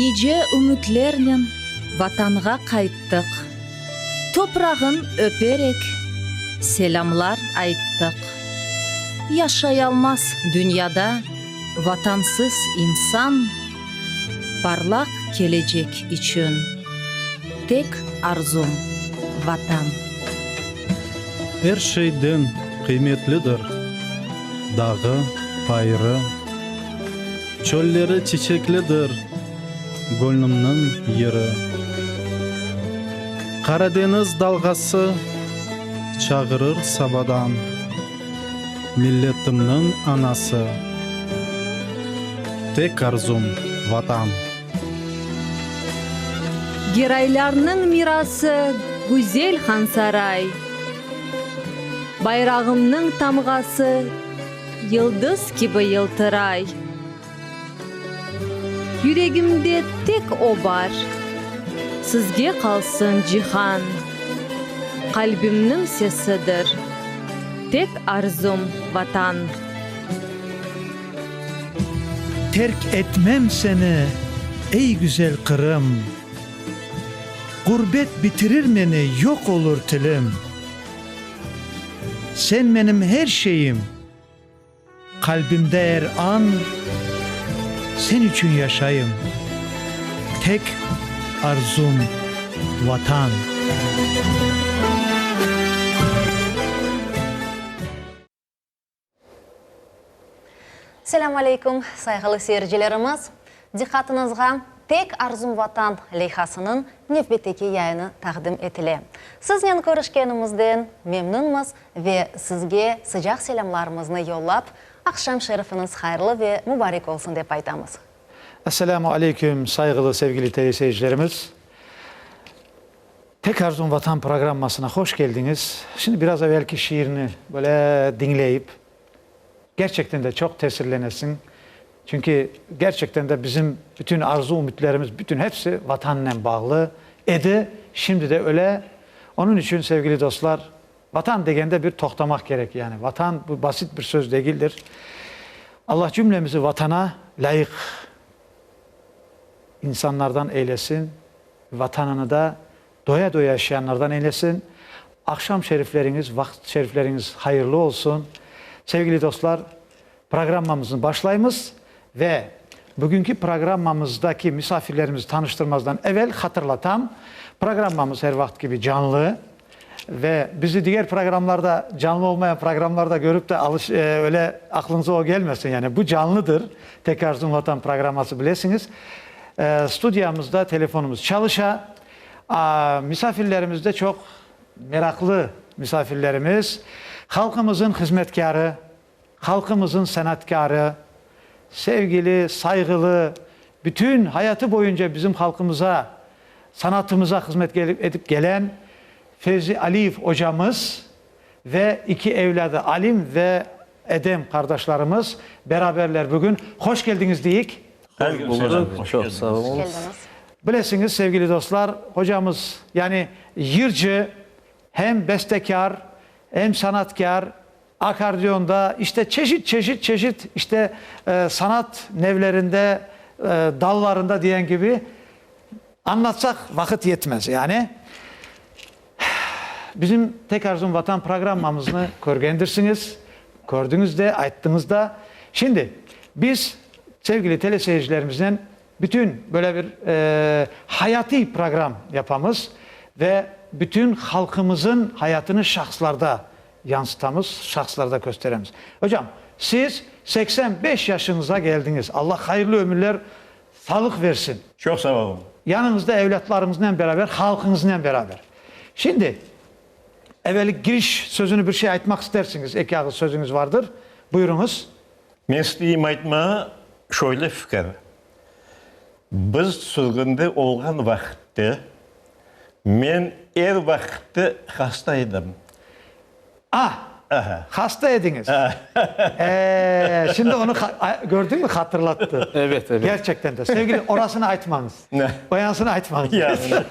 Nice ümütlernen Vatanğa qayttıq, Toprağın öperek, selâmlar ayttıq. Yaşayalmaz dünyada Vatansız insan, Parlaq kelecek içün tek arzum, Vatan. Er şeyden qıymetlidir dağı, bayırı, Çölleri çiçeklidir göñlümniñ yırı. Qaradeñiz dalğası çağırır sabadan, Milletimniñ anası, tek arzum, Vatan. Geraylarnıñ mirası güzel Hansaray, Bayrağımnıñ tamğası yıldız kibi yıltıray. Yüregimde tek o bar, sizge qalsın cihan, Qalbimniñ sesidir, tek arzum, Vatan. Terk etmem seni, ey güzel Qırım, Ğurbet bitirir meni, yoq olur tilim. Sen menim her şeyim, qalbimde er an, Sen içün yaşayım, tek arzum, Vatan. Selâm aleyküm, sayğılı seyircilerimiz! Diqqatıñızğa Tek arzum Vatan leyhasınıñ nevbetteki yayını taqdim etile. Siznen körüşkenimizden memnünmiz ve sizge sıcaq selâmlarımıznı yollap, aqşam şerifiñiz hayırlı ve mubarek olsun dep aytamız. Esselâmu aleyküm, sayğılı sevgili teleseyircilerimiz! Tek arzum Vatan programmasına hoş keldiñiz. Şimdi biraz evelki şiirni böyle diñleyip, gerçekten de çoq tesirlenesiñ. Çünki gerçekten de bizim bütün arzu-ümütlerimiz, bütün hepsi Vatannen bağlı edi, şimdi de öyle. Onıñ içün, sevgili dostlar, Vatan degende bir toqtamaq kerek. Yani Vatan bu basit bir söz degildir. Allah cümlemizi Vatana lâyıq insanlardan eylesin. Vatanını da doya-doya yaşayanlardan eylesin. Aqşam şerifleriñiz, vaqıt şerifleriñiz hayırlı olsun. Sevgili dostlar, programmamıznı başlaymız ve bugünki programmamızdaki misafirlerimizi tanıştırmazdan evel hatırlatam, programmamız er vaqıt kibi canlı ve bizi diger programlarda, canlı olmayan programlarda körip de alış, öyle aqlıñıza o kelmesin, yani bu canlıdır, Tek arzum Vatan programması bilesiñiz. Studiyamızda telefonımız çalışa. Misafirlerimiz de çoq meraqlı misafirlerimiz. Halqımızın hızmetkârı, halqımızın sanatkârı, sevgili, sayğılı, bütün hayatı boyunca bizim halqımıza, sanatımıza hızmet etip gelen Fevzi Aliyev ocamız ve iki evlâdı Alim ve Edem qardaşlarımız beraberler bugün. Hoş keldiñiz deyik. Hoş buldıq. Çoq sağ oluñız. Bilesiñiz, sevgili dostlar, hocamız, yani yırcı, hem bestekâr, hem sanatkâr, akkordeonda, işte çeşit, çeşit, çeşit, işte sanat nevlerinde, dallarında diyen kibi, añlatsaq vaqıt yetmez, yani. Bizim Tek arzum Vatan programmamıznı körgendirsiñiz, kördiñiz de, ayttıñız da. Şimdi biz sevgili teleseyircilerimiznen bütün böyle bir hayatiy program yapamız ve bütün halqımızın hayatını şahslarda yansıtamız, şahslarda kösteremiz. Ocam, siz 85 yaşıñıza geldiñiz, Allah hayırlı ömürler, sağlıq versin. Çoq sağ oluñ. Yanıñızda evlâtlarıñıznen beraber, halqıñıznen beraber. Şimdi, eveli giriş sözüni bir şey aytmaq istersiñiz, eki ağız sözüñiz vardır. Buyurıñız. Men isteyim aytmağa şöyle fikir. Biz sürgünde olğan vaqıtte men er vaqıtte hasta edim. Ah! Hasta ediñiz. Ee, şimdi onı gördüñmi, hatırlattı. Evet, evet. Gerçekten de. Sevgili, orasını aytmañız. O yansını aytmañız.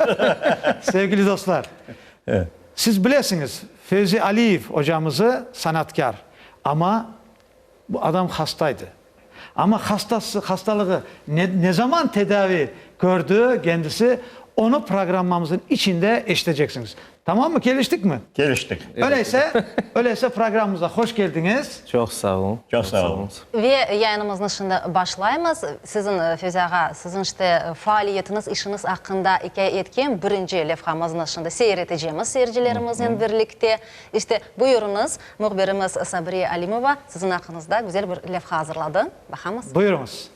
Sevgili dostlar, siz bilesiñiz, Fevzi Aliyev ocamızı sanatkâr, amma bu adam hastaydı. Amma hastası, hastalığı ne, ne zaman tedavi kördi kendisi, onı programmamızın içinde eşiteceksiñiz. Tamammı, keliştikmi? Keliştik. Öyleyse, öyleyse programmamıza hoş keldiñiz. Çoq sağ olun. Çoq sağ olun. Ve yayınımıznı şimdi başlaymız. Siziñ, Fevzi ağa, siziñ işte faaliyetiñiz, işiñiz aqqında ikâye etken birinci levhamıznı şimdi seyir etecemiz seyircilerimiznen birlikte. İşte, buyurıñız, mühbirimiz Sabriye Alimova siziñ aqqıñızda güzel bir levha azırladı. Baqamız. Buyurıñız.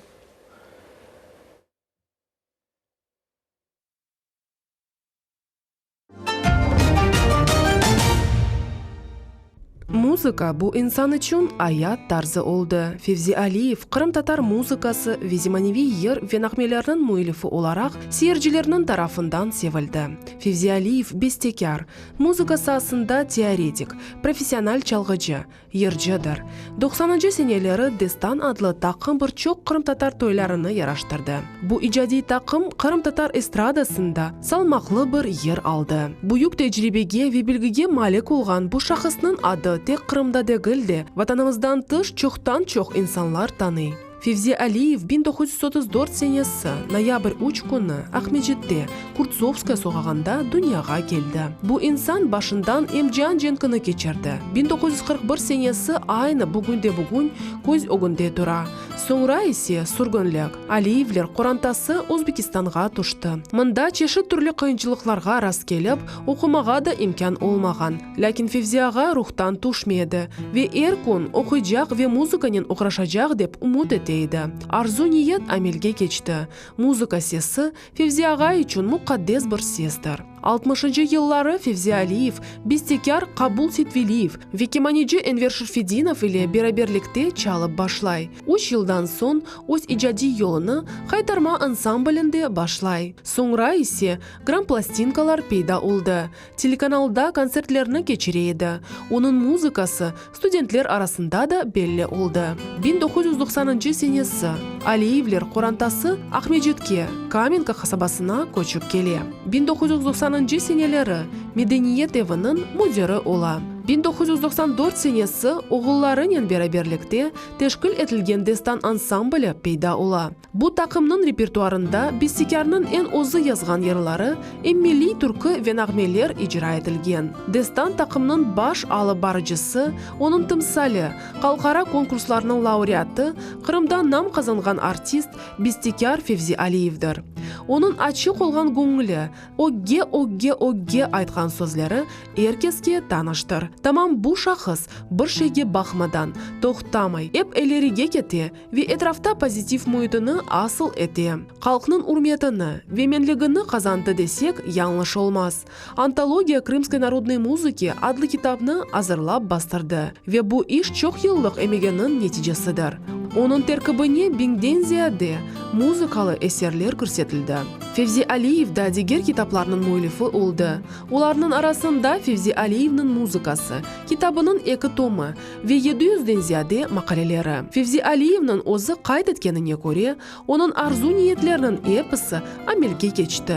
Muzıka, bu insan içün ayat tarzı oldı. Fevzi Aliyev, qırımtatar muzıkası ve zemaneviy yır ve nağmelerniñ müellifi olaraq seyircilerniñ tarafından sevildi. Fevzi Aliyev bestekâr, muzıka saasında teoretik, professional çalğıcı, Yırcıdır. Doqsanıncı seneleri Destan adlı taqım bir çoq qırımtatar toylarını yaraştırdı. Bu icadiy taqım qırımtatar estradasında salmaqlı bir yer aldı. Büyük tecribege ve bilgige malik olğan bu şahısnıñ adı tek Qırımda degil de, Vatanımızdan tış çoqtan-çoq insanlar tanıy. Fevzi Aliyev 1934 senesi, noyabr üç künü Aqmescitte, Kurtsovskaya soqağında dünyağa keldi. Bu insan başından em cian cenkini keçirdi. 1941 senesi aynı bugünde-bugün köz ögünde tura. Soñra ise sürgünlik. Aliyevler qorantası Özbekistanğa tüşti. Mında çeşit türlü qıyınçılıqlarğa rastkelip, oqumağa da imkân olmağan. Lâkin Fevzi ağa ruhtan tüşmedi ve er kün oquycaq ve muzıkanen oğraşacaq dep ümüt ete edi. Arzu-niyet amelge keçti. Muzıka sesi, Fevzi ağa içün muqaddes bir sestir. Altmışıncı yılları Fevzi Aliyev, bestekâr Qabul Setveliyev ve kemaneci Enver Şerfedinov ile beraberlikte çalıp başlay. Üç yıldan soñ öz icadiy yolunı Haytarma ansamblinde başlay. Soñra ise gramplastinkalar peyda oldı. Telekanalda kontsertlerni keçire edi. Onıñ muzıkası studentler arasında da belli oldı. 1990-ncı senesi Aliyevler qorantası Aqmescitke, Kamenka qasabasına köçip kele. 1990-ncı seneleri Medeniyet eviniñ müdiri ola. 1994 senesi oğullarınen beraberlikte teşkil etilgen Destan ansambli peyda ola. Bu taqımnıñ repertuarında bestekârnıñ eñ özü yazğan yırları, em milliy türkü ve nağmeler icra etilgen. Destan taqımnıñ baş alıp barıcısı, onıñ timsali, halqara konkurslarnıñ laureatı, Qırımda nam qazanğan artist, bestekâr Fevzi Aliyevdir. Onıñ açıq olğan göñüli, Ögge, ögge, ögge aytqan sözleri er keske tanıştır. Tamam bu şahıs bir şeyge baqmadan, toqtamay, ep ilerige kete ve etrafta pozitiv müitini asıl ete. Halqnıñ ürmetini ve menligini qazandı desek, yañlış olmaz. Antologiya krımskoy narodnoy muzıki adlı kitapnı azırlap bastırdı ve bu iş çoq yıllıq emeginiñ neticesidir. Onıñ terkibine biñden ziyade muzıkalı eserler kirsetildi. Fevzi Aliyev da diger kitaplarnıñ müellifi oldı. Olarnıñ arasında Fevzi Aliyevniñ muzıkası kitabınıñ eki tomı ve yedi yüzden ziyade maqaleleri. Fevzi Aliyevniñ özü qayd etkenine köre, onıñ arzu-niyetleriniñ episi amelge keçti.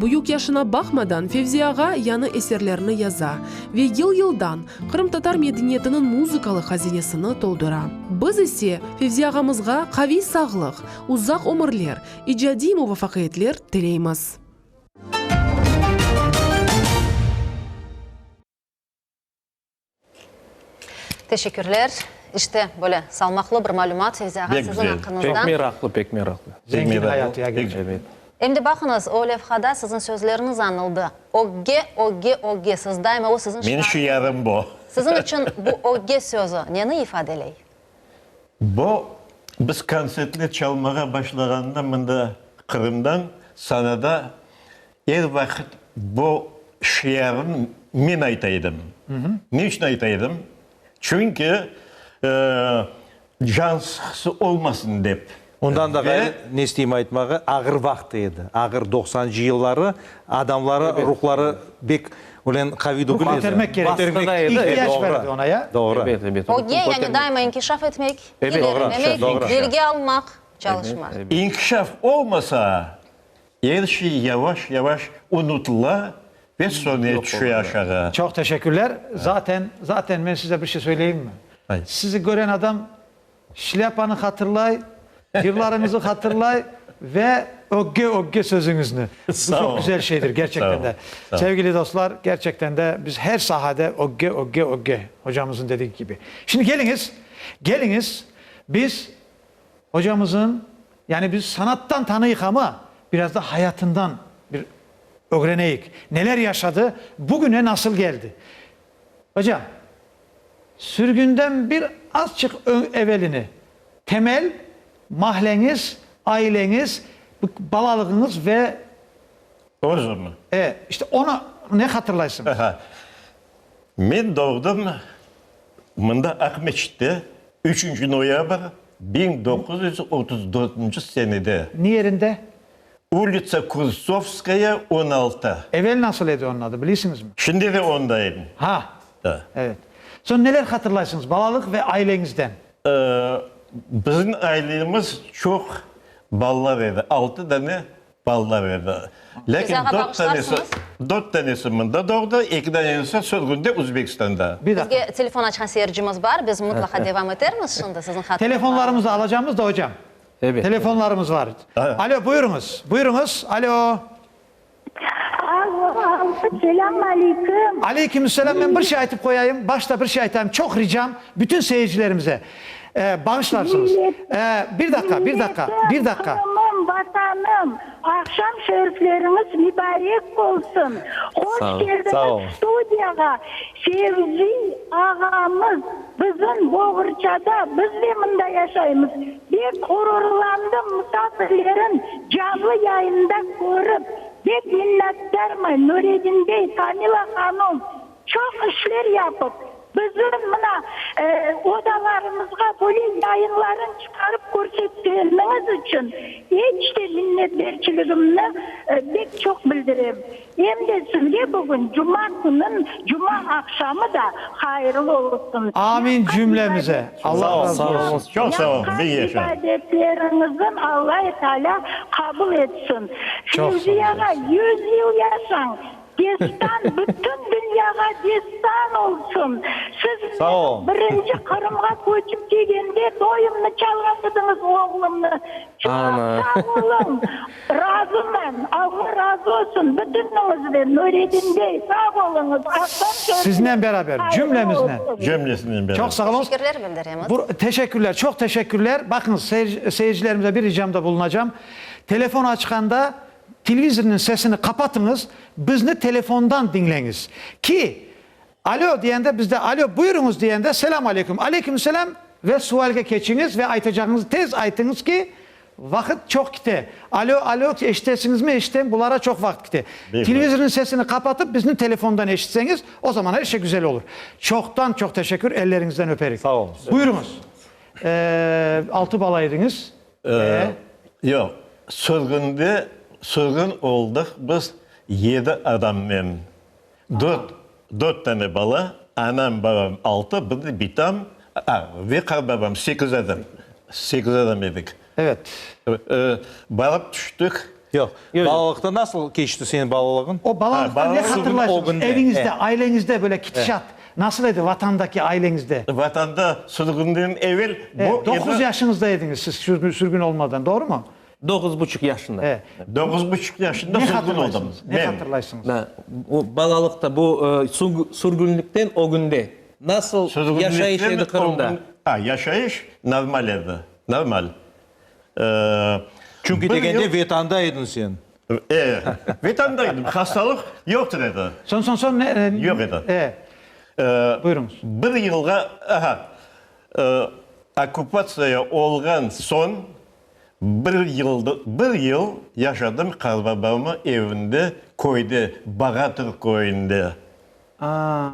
Büyük yaşına baqmadan Fevzi ağa yañı eserlerni yaza ve yıl-yıldan qırımtatar medeniyetiniñ muzıkalı hazinesini toldura. Biz ise Fevzi ağamızğa qaviy sağlıq, uzaq ömürler, İcadiy muvafaqiyetler tileymiz. Teşekkürler. İşte, böyle salmaqlı bir malümat, Fevzi ağa, Pek siziñ güzel. aqqıñızdan. Pek meraqlı, pek meraqlı. Zengin hayat, ya gerçekten. Ebet. Em de baqıñız, o levhada siziñ sözleriñiz añıldı. Ögge, ögge, ögge, siz daima o siziñ Menim şiarıñız. şiarım bu. Siziñ içün bu ögge sözü neni ifadeley? Bu, biz kontsertler çalmağa başlağanda mında Qırımdan sanada er vaqıt bu şiarnı men ayta edim. Ne içün ayta edim? Çünki can sıqısı olmasın dep. Ondan da Ve ğayrı, ne isteyim aytmağa, ağır vaqtı edi. Ağır doqsanıncı yılları adamları ruhları bek öyle qaviy degil edi. Kötermek kerek. Kötermek edi. İhtiyac Doğru. bar edi ona, ya? Doğru. Ebet, ebet. Ögge, yani daima inkişaf etmek, ilerilemek, bilgi almaq, çalışmaq. İnkişaf olmasa, er şey yavaş-yavaş unutıla ve söne, tüşe aşağı. Çoq teşekkürler. Zaten, zaten men size bir şey söyleyimmi? Ayt. Sizi kören adam Şlâpanı hatırlay. Yırlarıñızı hatırlay ve ögge ögge sözüñizni. Bu çoq güzel şeydir, gerçekten de. Sevgili dostlar, gerçekten de biz her sahada ögge ögge ögge, hocamızın dediği kibi. Şimdi keliñiz, keliñiz, biz hocamızın, yani biz sanattan tanıyıq ama, biraz da hayatından bir ögreneyik. Neler yaşadı, bugüne nasıl geldi? Hocam, sürgünden bir azçıq evelini temel mahleñiz, aileñiz, balalığıñız ve. Özüm. E, işte onı ne hatırlaysıñız? Aha. Men doğdım mında Aqmeçitte, üçünci noyabr 1934 senede. Ne yerinde? Ulitsa Kuznetsovskaya, 16. Evel nasıl edi onıñ adı, bilesiñizmi? Şimdi de ondayım. Ha! Da. Evet. Soñ neler hatırlaysıñız balalıq ve aileñizden? Bizim ailemiz çoq balalar edi, altı dane balalar edi. Lâkin Biz ağa dört tanesi, bağışlarsıñız. dört tanesi mında doğdı, eki danesi sürgünde Özbekistanda. Bir daqqa. Bizge telefon açqan seyircimiz bar, biz mıtlaqa devam etermiz şimdi siziñ hatırlatıñız. Telefonlarımızı alacamız da, ocam. Ebet. Telefonlarımız var. Alo, buyurıñız. Buyurıñız. Alo. Alo, alo, selâm aleyküm. Aleyküm selâm. Men bir şey aytıp qoyayım. Başta bir şey aytayım. Çoq ricam bütün seyircilerimize. Bağışlarsıñız. Bir daqqa, bir daqqa, bir daqqa. Qırımım, Vatanım, aqşam şerifleriñiz mübarek olsun. Hoş keldiñiz studiyağa. Fevzi ağamız bizim Boğurçada, biz de mında yaşaymız. Bek ğururlandım musafirlerin canlı yayında körip. Bek minnetdarman Nuredin bey, Kamila hanum çoq işler yapıp, bizim mına odalarımızğa böyle yayınların çıqarıp körsetkeniñiz içün eç de minnetdarçiligimni bek çoq bildirem. Em de sizge bugün cuma künün, cuma aqşamı da hayırlı olsun. Amin cümlemize. Allah razı olsun. Çoq sağ olun, biñ yaşa. İbadetleriñizin Alla Teala qabul etsin. Fevzi ağa, yüz yıl yaşañ, destan bütün dünyağa destan olsun. Siz menim birinci Qırımğa köçip kelgende toyumnı çalğan ediñiz oğlumnı. Çoq sağ oluñ. Razıman. Alla razı olsun bütüniñizden. Nuredin bey, sağ oluñız. Aqşam şerifler Siznen beraber, hayırlı cümlemiznen. olsun. Cümlesinen beraber. Çoq sağ oluñız. Teşekkürler bildiremiz. Bu, teşekkürler, çoq teşekkürler. Baqıñız, seyircilerimize bir ricamda bulunacağım. Telefon açqanda televizornıñ sesini qapatıñız, bizni telefondan diñleñiz. Ki, Alo diyende biz de alo buyurıñız diyende selâm aleyküm, aleyküm selâm ve sualge keçiñiz ve aytacağıñıznı tez aytıñız ki, vaqıt çoq kite. Alo, alo eşitesiñizmi, eşitem, bulara çoq vaqıt kite. Televizornıñ sesini qapatıp bizni telefondan eşitseñiz, o zaman er şey güzel olur. Çoqtan çoq teşekkür, elleriñizden öperik. Sağ oluñız. Buyurıñız. Altı bala ediñiz. E? Yoq, sürgünde, sürgün oldıq biz yedi adamnen. Dört, dört tane bala, anam, babam, altı, bir de bitam, a, ve qartbabam, sekiz adam, sekiz adam edik. Evet. Barıp tüştik. Yoq. Balalıqta nasıl keçti seniñ balalığıñ? O balalıqta ne hatırlaysıñız? Eviñizde, aileñizde böyle ketişat nasıl edi, vatandaki aileñizde? Vatanda sürgünden evel bu edi. Doquz yaşıñızda ediñiz siz sürgün olmadan, doğrumı? Doquz buçuq yaşında. E. Doquz buçuq yaşında Ne sürgün oldum. hatırlaysıñız? Ne Men. hatırlaysıñız? Da, o balalıqta, bu sürgünlikten ögünde nasıl yaşayış Sürgünlikten edi Qırımda? ögün, a, yaşayış normal edi, normal. Çünki Bir degende yıl- Vetanda ediñ sen. E, Vetanda edim, hastalıq yoqtır edi. Soñ, soñ, soñ ne? Yoq edi. E. Buyurıñız. Bir yılğa, aha, okkupatsiya olğan soñ Bir yıl, bir yıl yaşadım qartbabamnıñ evinde, köyde, Bağatır köyünde.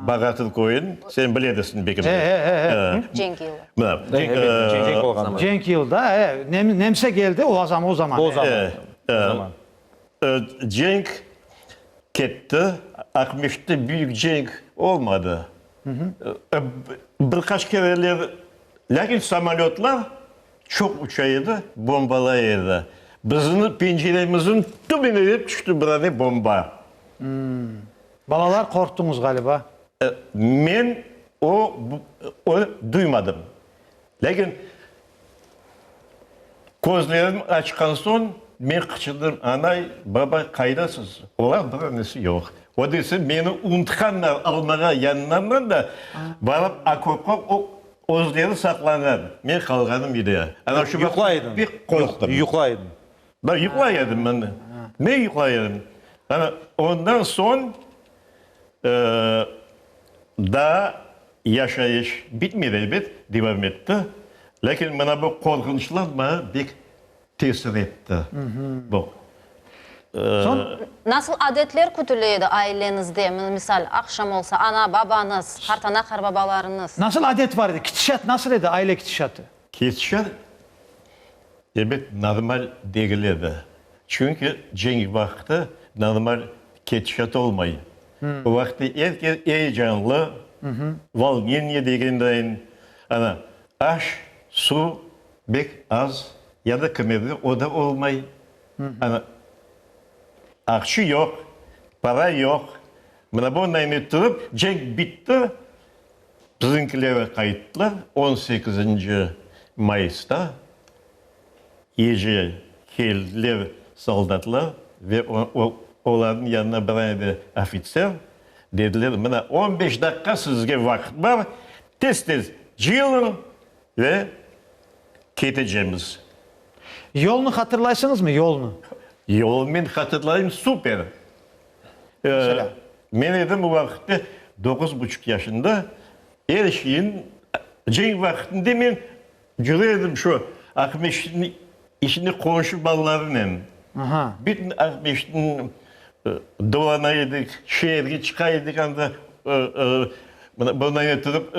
Bağatır köyün, sen biledisiñ belki de. Cenk yılı. Mına, Cenk olğan. Cenk yılda, e, nemse keldi o zaman, o zaman. O zaman. O zaman. Cenk ketti, Aqmescitte büyük cenk olmadı. Bir qaç kereler, lâkin samolötlar Çoq uça edi, bombalay edi. Bizni penceremizniñ tübüne de tüşti bir ane bomba. Balalar qorqtıñız ğaliba? Men o, o duymadım. Lâkin. Közlerim açqan soñ, men qıçırdım, Anay, babay, qaydasız? Olar bir anesi yoq. O dese, meni unutqanlar, almağa yanlarından da barıp okopqa özleri saqlanğan. Men qalğanım ide. Ana şu vaqıt pek qorqtım. Yuqlay ediñ. Da, yuqlay edim men. Men yuqlay edim. Ana ondan soñ daa yaşayış bitmedi elbet, devam etti. Lâkin mına bu qorqunçlar maña bek tesir etti. Bu. Soñ? Nasıl adetler kütüle edi aileñizde? Misal, aqşam olsa, ana, babañız, qartana, qarbabalarıñız. Nasıl adet bar edi? Ketişat nasıl edi, aile ketişatı? Ketişat, ebet, normal degil edi. Çünki cenk vaqtı normal ketişat olmay. O vaqıtta er kes eyecanlı, volneniye degendayin, ana, aş, suv bek az ya da kimerde o da olmay. Ana, aqçı yoq, para yoq. Mına bunday ettirip, cenk bitti, bizimkiler qayttılar on sekizinci mayısta. Gece keldiler soldatlar ve olarnıñ yanına bir ane de ofitser, dediler, mına on beş daqqa sizge vaqıt bar, tez-tez cıyılıñ ve ketecemiz. Yolnı hatırlaysıñızmı, yolnı? Yolnı men hatırlayım, super. Meselâ? Men edim o vaqıtte doquz buçuq yaşında, er şeyin, cenk vaqıtında men Cüre edim şu Aqmescitniñ içinde qonşu balalarınen. Bütün Aqmescitni dolana edik, şeerge çıqa edik anda, bundan ötürip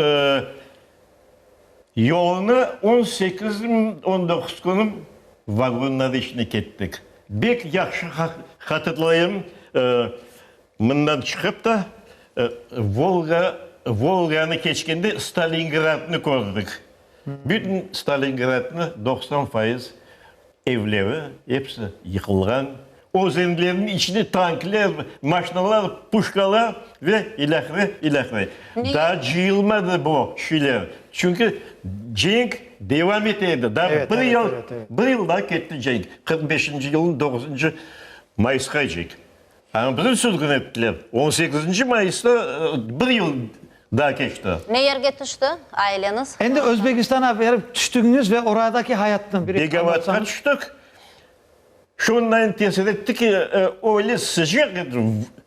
yolnı on sekizmi, on doquz künü vagonlar içinde kettik. Bek yahşı hatırlayım, mından çıqıp da Volga, Volganı keçkende Stalingradnı kördik. Bütün Stalingradnı 90% evleri, episi yıqılğan. Özenlerniñ içinde tankler, maşinalar, puşkalar ve ilâhre, ilâhre. Daa cıyılmadı bu şeyler, çünki cenk devam ete edi. Daa bir yıl, bir yıl daa ketti cenk, 45 beşinci yılnıñ doquzıncı mayısqacek. Amma bizni sürgün ettiler. On sekizinci mayısta bir yıl daa keçti. Ne yerge tüşti aileñiz? Endi Özbekistan'a berip tüştüñiz ve oradaki hayatnı bir Begavatqa añlatsañız. tüştik. Şundan tesir etti ki, öyle sıcaq edi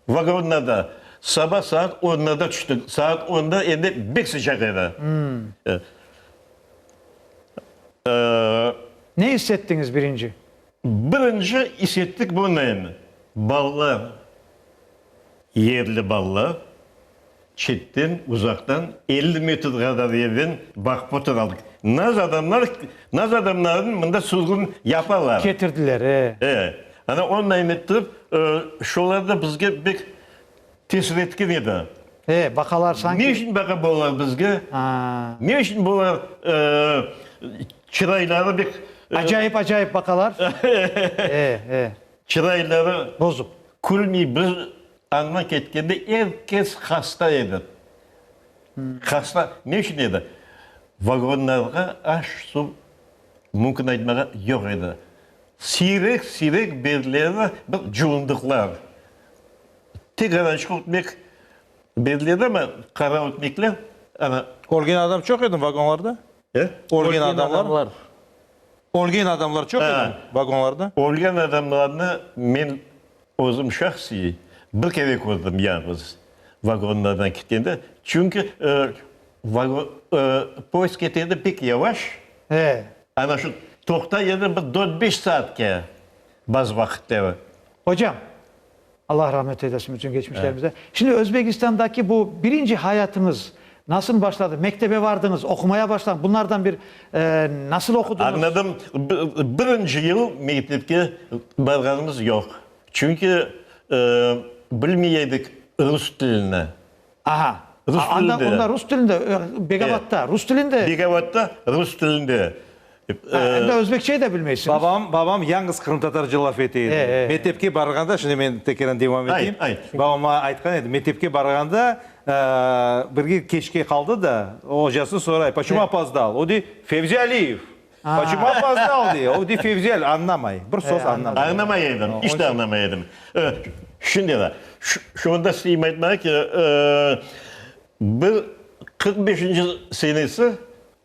vagonlarda. Saba saat onlarda tüştik. Saat onda endi bek sıcaq edi. Ne is ettiñiz birinci? Birinci is ettik bunı, balalar, yerli balalar çetten, uzaqtan, 50 metr qadar yerden baqıp oturalıq. Naz adamlar, naz adamlarnı mında sürgün yapalar. Ketirdiler, e. E. Ana ondan ettirip, şolar da bizge bek tesir etken edi. E, baqalar sanki. Ne içün baqa bular bizge? Ne içün bular çırayları bek. Acayip-acayip baqalar. E, e. Çırayları. Bozuq. Külmey. Biz andan ketkende er kes hasta edi. Hasta ne içün edi? Vagonlarğa aş-suv, mümkün aytmağa, yoq edi. Siyrek-siyrek berile bir cuvundıqlar. Tek ğana ötmek berile edi, amma qara ötmekler, ana. Ölgen adam çoq edimi vagonlarda? E? Ölgen adamlar. Ölgen adamlar çoq edimi vagonlarda? Ölgen adamlarnı men özüm şahsiy bir kere kördim yañğız vagonlardan ketkende. Çünki vagon, poyezd kete edi pek yavaş. E. Ana şu toqtay edi bir dört-beş saatke bazı vaqıtları. Ocam, Allah rahmet eylesin bütün keçmişlerimize. Şimdi Özbekistandaki bu birinci hayatıñız nasıl başladı? Mektebe vardıñız, oqumaya başladıñız. Bunlardan bir nasıl oqudıñız? Añladım. Birinci yıl mektepke barğanımız yoq. Çünki bilmey edik rus tilini. Aha. Rus Anda, tilinde. onda rus tilinde, Begavatda rus tilinde. Begavatda rus tilinde. Em de özbekçeyi de bilmeysiñiz. Babam, babam yañğız qırımtatarca laf ete edi. E, e. Mektepke barğanda, şimdi men tekeren devam eteyim. Ayt, ayt. Babam maña aytqan edi, mektepke barğanda, bir keçke qaldı da, ocası soray, Poçemu opozdal? O dey, Fevzi Aliyev. Poçemu opozdal dey. O dey Fevzi Ali añlamay. Bir söz añlamay. Añlamay edim. İç de añlamay edim. Şimdi de şunı da isteyim aytmağa ki, bir 45-nci senesi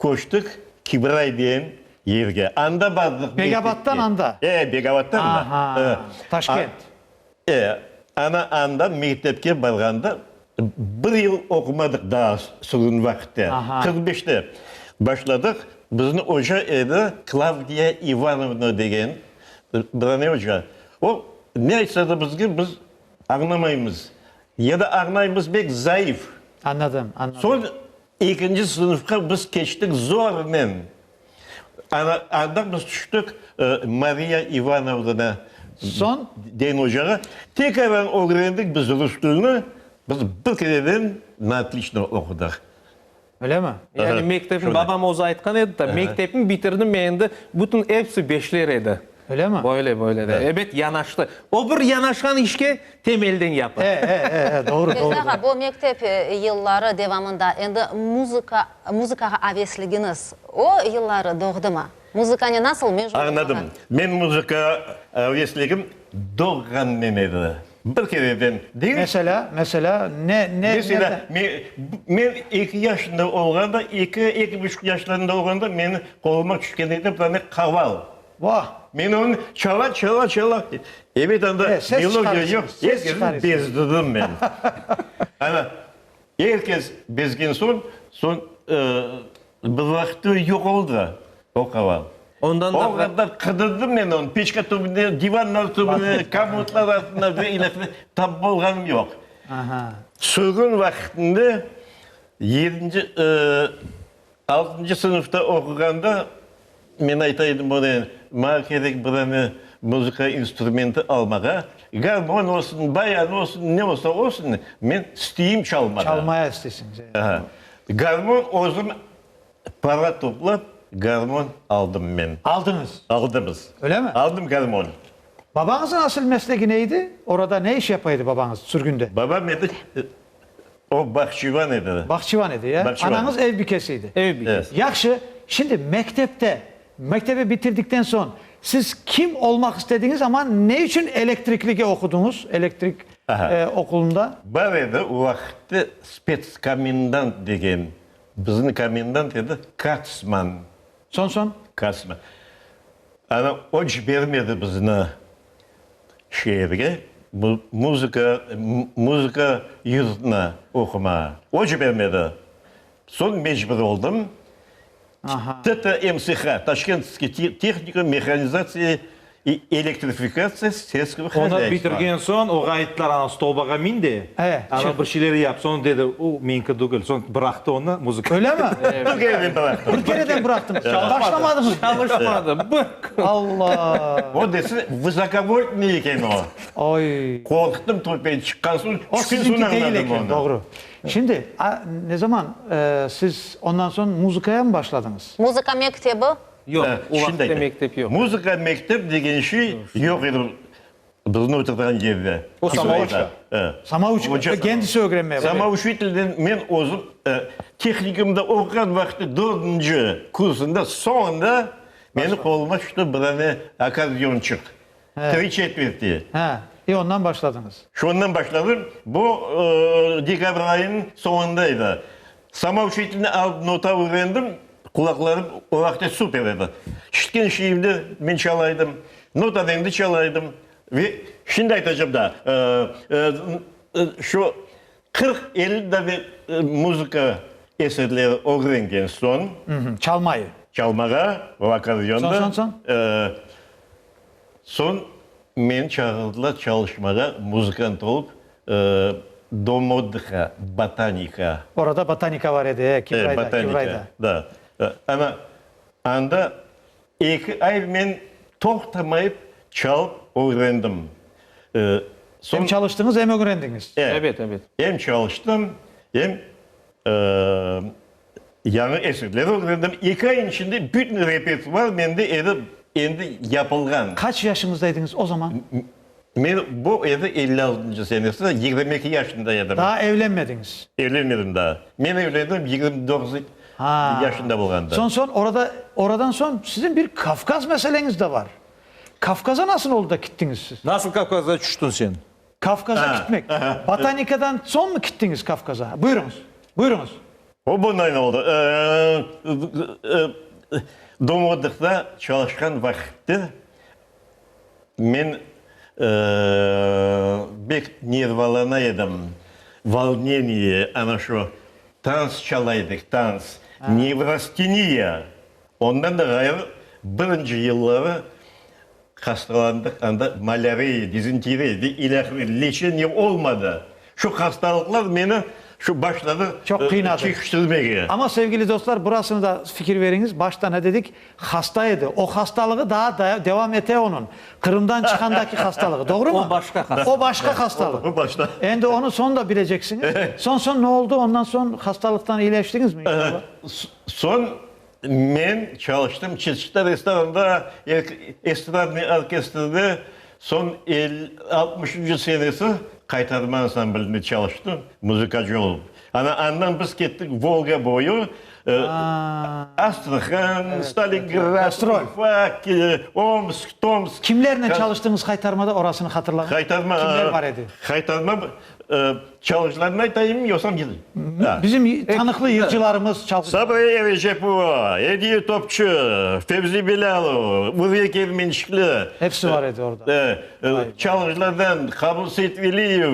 köçtik Kibray degen yerge. Anda bardıq. Begabattan anda? E, Begabattan anda. Aha, Taşkent. E, ana anda mektepke barğanda bir yıl oqumadıq daa sürgün vaqıtte. 45-te başladıq. Bizni oca edi Klavdiya İvanovna degen bir ane oca. O, ne aytsa da bizge, biz añlamaymız. Ya da añlaymız bek zayıf. Añladım, añladım. Soñ ekinci sınıfqa biz keçtik zornen. Ana, anda biz tüştik Mariya İvanovna Soñ? degen ocağa. Tekrardan ögrendik biz rus tilini. Biz bir kereden na otliçno oqudıq. Öyle mi? Yani mektepni, babam özü aytqan edi da, mektepni bitirdim, men endi bütün episi beşler edi. Öyle mi? Böyle, böyle de. Ebet, yanaştı. O bir yanaşqan işke temelden yapa. E, e, e, e, doğru, doğru. Fevzi ağa, bu mektep yılları devamında endi muzıka, muzıkağa avesligiñiz o yılları doğdımı? Muzıkanen nasıl meşğul oldıñız? Añladım. Men muzıkağa avesligim doğğannen edi. Bir kereden değil. Meselâ, meselâ, ne, ne, Meselâ, men, men eki yaşında olğanda, eki, eki buçuq yaşlarında olğanda meni qoluma tüşken edi bir dane qaval. Vah! Men onı çala, çala, çala, ebet anda melodiya yoq, er kesni bezdirdim men. Ana, er kes bezgen soñ, soñ bir vaqıtta yoq oldı o qaval. Ondan da O qadar qıdırdım men onı, peçka tübünde, divanlar tübünde, komodlar artında ve ilâhre tapıp olğanım yoq. Sürgün vaqtında yedinci, Altıncı sınıfta oquğanda men ayta edim oña, maña kerek bir dane muzıka instrumenti almağa, garmon olsun, bayan olsun, ne olsa olsun, men isteyim çalmağa. Çalmaya isteysiñiz, evet. Aha. Garmon özüm para toplap, garmon aldım men. Aldıñız? Aldımız. Öyle mi? Aldım garmon. Babañıznıñ asıl meslegi ne edi? Orada ne iş yapa edi babañız sürgünde? Babam edi O bahçivan edi. Bahçivan edi, ya? Bahçivan. Anañız ev bikesi edi. Ev bikesi. Yahşı, şimdi mektepte, mektebi bitirdikten soñ siz kim olmaq istediñiz, amma ne içün elektriklige oqudıñız, elektrik oqulında? Bar edi o vaqıtte spetskomendant degen, bizni komendant edi Katsman. Soñ, soñ? Katsman. Ana, o cibermedi bizni Şeerge muzıka, muzıka yurtuna oqumağa. O cibermedi. Soñ mecbur oldım. TTMSH, Taşkentskiy tehnikum mehanizatsiya i elektrifikatsiya selskogo Onı hozyaystva. bitirgen soñ, oğa ayttılar, ana stolbağa min de, ana bir şeyler yap. Soñ dedi, o menki degil. Soñ bıraqtı onı, muzıka. Öyle mi? Bir kereden bıraqtım. Bir kereden bıraqtıñız. Başlamadıñız. Çalışmadı. Bir. Allah! O dese, vısokovoltnıy eken o. Oy! Qorqtım töpeye çıqqan soñ, O tüşken soñ siziñki değil añladım eken, onı. doğru. Şimdi, a, ne zaman siz ondan soñ muzıkaya mı başladıñız? Muzıka mektebi? Yoq, o Şimdi vaqıtta aytayım. mektep yoq. Muzıka mektep degen şey yoq edi bizni oturtqan yerde. O samouçka. Samouçka, kendisi ögrenmeye başladı. Samouçitelden men özüm tehnikumda oquğan vaqıtta dördünci kursunda soñunda meni qoluma tüşti bir dane akkordeonçıq. Tri çetverti. He, i ondan başladıñız. Şondan başladım. Bu dekabr ayınıñ soñunda edi. Samouçitelni alıp nota ögrendim, qulaqlarım o vaqıtta super edi. İşitken şeyimni men çalaydım, notanen de çalaydım. Ve şimdi aytacam da, şu 40, 50 dane muzıka eserleri ögrengen soñ. Çalmayı. Çalmağa, o akkordeonda. Soñ, soñ, soñ. Soñ meni çağırdılar çalışmağa, muzıkant olıp, Dom otdıha, Botanika. Orada Botanika var edi, e, Kivrayda, Botanika, Kivrayda. da. Ana, anda eki ay men toqtamayıp çalıp ögrendim. Soñ, Em çalıştıñız, em ögrendiñiz. E, Ebet, ebet. Em çalıştım, em yañı eserler ögrendim. Eki ayın içinde bütün repertuar mende edi, endi yapılğan. Qaç yaşıñızda ediñiz o zaman? Men, bu edi elli altıncı senesi, 22 yaşında edim. Daa evlenmediñiz? Evlenmedim daa. Men evlendim 29. Ha. Yaşında bolğanda. Soñ, soñ, orada, oradan soñ siziñ bir Kavkaz meseleñiz de bar. Kavkaza nasıl oldı da kittiñiz siz? Nasıl Kavkazğa tüştüñ sen? Kavkaza kitmek. Botanikadan soñ mı kittiñiz Kavkaza? Buyurıñız. Buyurıñız. O bundan oldı. Domordıqta çalışqan vaqıtta men bek nervalana edim. Volneniye, ana şu tans çala edik, tans. Nevrasteniya. Ondan da ğayrı birinci yılları Hastalandıq, anda malâriya, dizenteriya ve ilâhre leçeniye olmadı. Şu hastalıqlar meni şu başladı Çoq qıynadı. çekiştirmege. Amma, sevgili dostlar, burasını da fikir veriñiz, başta ne dedik? Hasta edi. O hastalığı daa devam ete onıñ. Qırımdan çıqandaki hastalığı. Doğrumı? O başqa hastalıq. O başqa hastalıq. O başqa. Endi onı soñ da bileceksiñiz. Soñ, soñ ne oldı? Ondan soñ hastalıqtan iyileştiñizmi inşallah? Soñ Men çalıştım Çeçita restoranda, estradnıy orkestrde, soñ altmışıncı senesi Qaytarma ansamblinde çalıştım, muzıkacı olıp. Ana, andan biz kettik Volga boyu, Astrahan, Stalingrad, Ufa, Omsk, Tomsk. Kimlernen çalıştıñız Qaytarmada, orasını hatırlañız? Qaytarma, Kimler bar edi? Qaytarma Çalğıcılarnı aytayım, yoqsa Bizim tanıqlı yırcılarımız, çalğıcılarımız. Sabriye Erecepova, Ediye Topçu, Fevzi Bilâlov, Uriye Kermençikli. Hepsi bar edi orada. Çalğıcılardan Qabul Seytveliyev,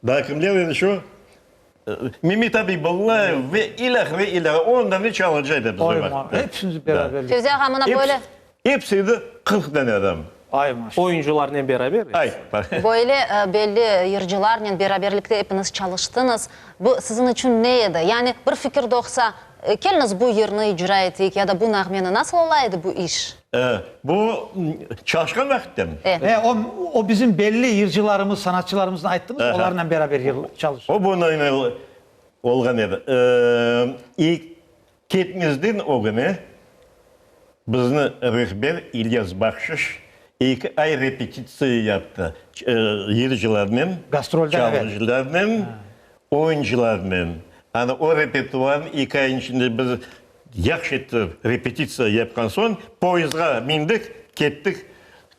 daa kimler edi şu? Memet Abibullayev ve ilâhre, ilâhre. On dane çalğıcı edi bizde vaqıtta. Hepsini beraber. Fevzi ağa, mına böyle. Episi edi 40 dane adam. Ay, maşallah. Oyuncılarnen beraber. Ay. Böyle belli yırcılarnen beraberlikte epiñiz çalıştıñız. Bu siziñ içün ne edi? Yani bir fikir doğsa, keliñiz bu yırnı icra eteyik ya da bu nağmeni, nasıl ola edi bu iş? Bu çalışqan vaqıttamı? E, o, o bizim belli yırcılarımız, sanatçılarımıznı ayttıñız, olarnen beraber yır, çalıştı. O bunıñ olğan edi. İlk Ketmezden ögüne bizni rehber İlyas Bahşiş eki ay repetitsiya yaptı, yırcılarnen, çalğıcılarnen, oyuncılarnen. Ana o repertuarnı eki ayın içinde biz yahşı ettirip repetitsiya yapqan soñ, poyezdğa mindik, kettik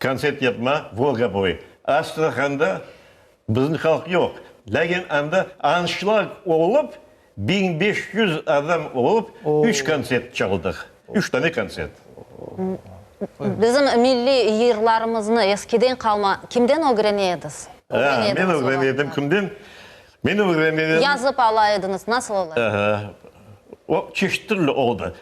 kontsert yapmağa Volga boyu. Astrahanda Bizim halq yoq. Lâkin anda anşlag olıp, 1500 adam olıp, üç kontsert çaldıq. Üç tane kontsert. Bizim milliy yırlarımıznı eskiden qalma kimden ögrene ediz? Men ögrene edim kimden? Men ögrene edim. Yazıp ala ediñiz, nasıl ola edi? O çeşit türlü oldı.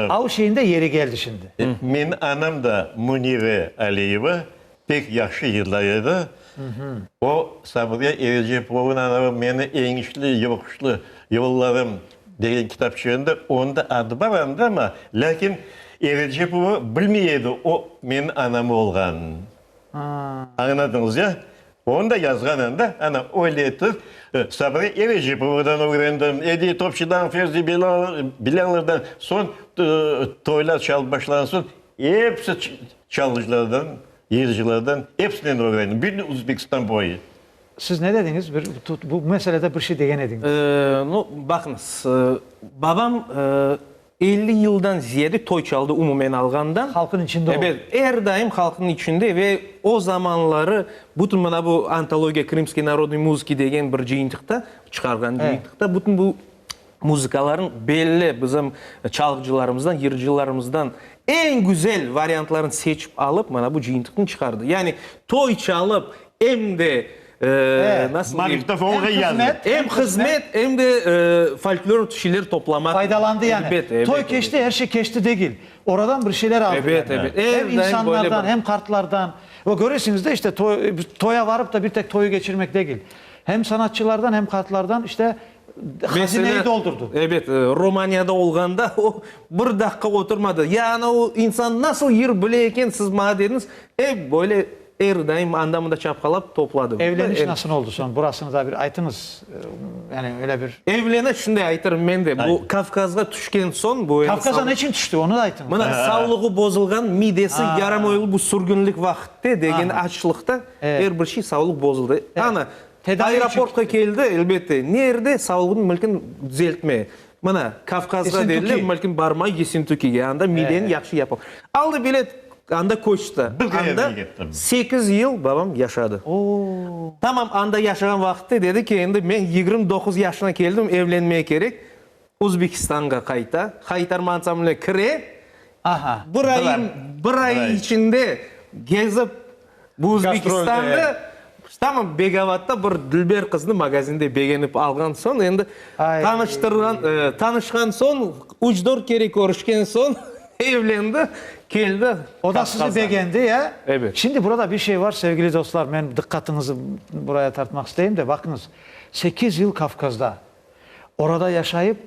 Av şeyinde yeri keldi şimdi. Menim anam da Münire Aliyeva Pek yahşı yırlay edi. O, Sabriye Erecepovanıñ anavı Meni eñişli, yoquşlı yollarım degen kitapçığında onda adı bar anda, amma lâkin Erecepova bilmey edi o menim anam olğanını. Añladıñız ya? Onı da yazğan anda, ana, öyle etip, Sabriye Erecepovadan ögrendim, Ediye Topçıdan, Fevzi Bilâlovdan, soñ toylar çalıp başlağan soñ, episi Çalğıcılardan, yırcılardan episinden ögrendim, bütün Uzbekistan boyu. Siz ne dediñiz? Bir, bu meselede bir şey degen ediñiz. Nu, baqıñız, babam 50 yıldan ziyade toy çaldı umumen alğandan. Halqın içinde oldı. Ebet, er daim halqnıñ içinde ve o zamanları bütün mına bu Antologiya krımskoy narodnoy muzıki degen bir cıyıntıqta, çıqarğan cıyıntıqta bütün bu Muzıkalarnıñ belli bizim çalğıcılarımızdan, yırcılarımızdan eñ güzel variantlarını seçip alıp, mana bu cıyıntıqnı çıqardı. Yani toy çalıp, em de, nasıl deyim, Magnitofonğa yazdı. Em hızmet, em de folklor şeyler toplamaq. Faydalandı yani. Elbette, elbette. Toy keçti, er şey keçti degil. Oradan bir şeyler aldı. Ebet, ebet. Hem insanlardan, hem qartlardan. Ve köresiñiz de, işte, toya varıp da bir tek toyu keçirmek degil. Hem sanatçılardan, hem qartlardan, işte, Hazineyi doldurdı. Ebet, Romaniyada olğanda o bir daqqa oturmadı. Ya ana o insan nasıl yır bile eken, siz maña dediñiz, ep böyle er daim anda-mında çapqalap topladı. Evleniş nasıl oldı soñ? Burasını da bir aytıñız, yani öyle bir. Evleniş, şunday aytırım men de, bu Kavkazğa tüşken soñ bu. Kavkazğa neçün tüşti, onı da aytıñız. Mına savlığı bozulğan, midesi yaramoylı bu sürgünlik vaqıtte degen açlıqta er bir şey savlıq bozuldı. Ana, Tedavi içün Aeroportqa keldi, elbette. Nerde sağlığını mülkün düzeltme. Mına, Kavkazğa dediler, belkim barma Yessentukige, anda mideni yahşı yapa. Aldı bilet, anda köçti. Anda sekiz yıl babam yaşadı. Tamam anda yaşağan vaqıtta dedi ki, endi men 29 yaşına keldim, evlenmege kerek. Özbekistanğa qayta, Haytarma ansambline kire, bir ay, bir ay içinde gezip bu Özbekistandı, tamam Begavatta bir dülber qıznı magazinde begenip alğan soñ, endi tanıştırğan, tanışqan soñ, üç-dört kere körüşken soñ evlendi, keldi. O da sizi begendi, ya? Ebet. Şimdi burada bir şey var, sevgili dostlar, men diqqatıñızı buraya tartmaq isteyim de, baqıñız, sekiz yıl Kavkazda. Orada yaşayıp.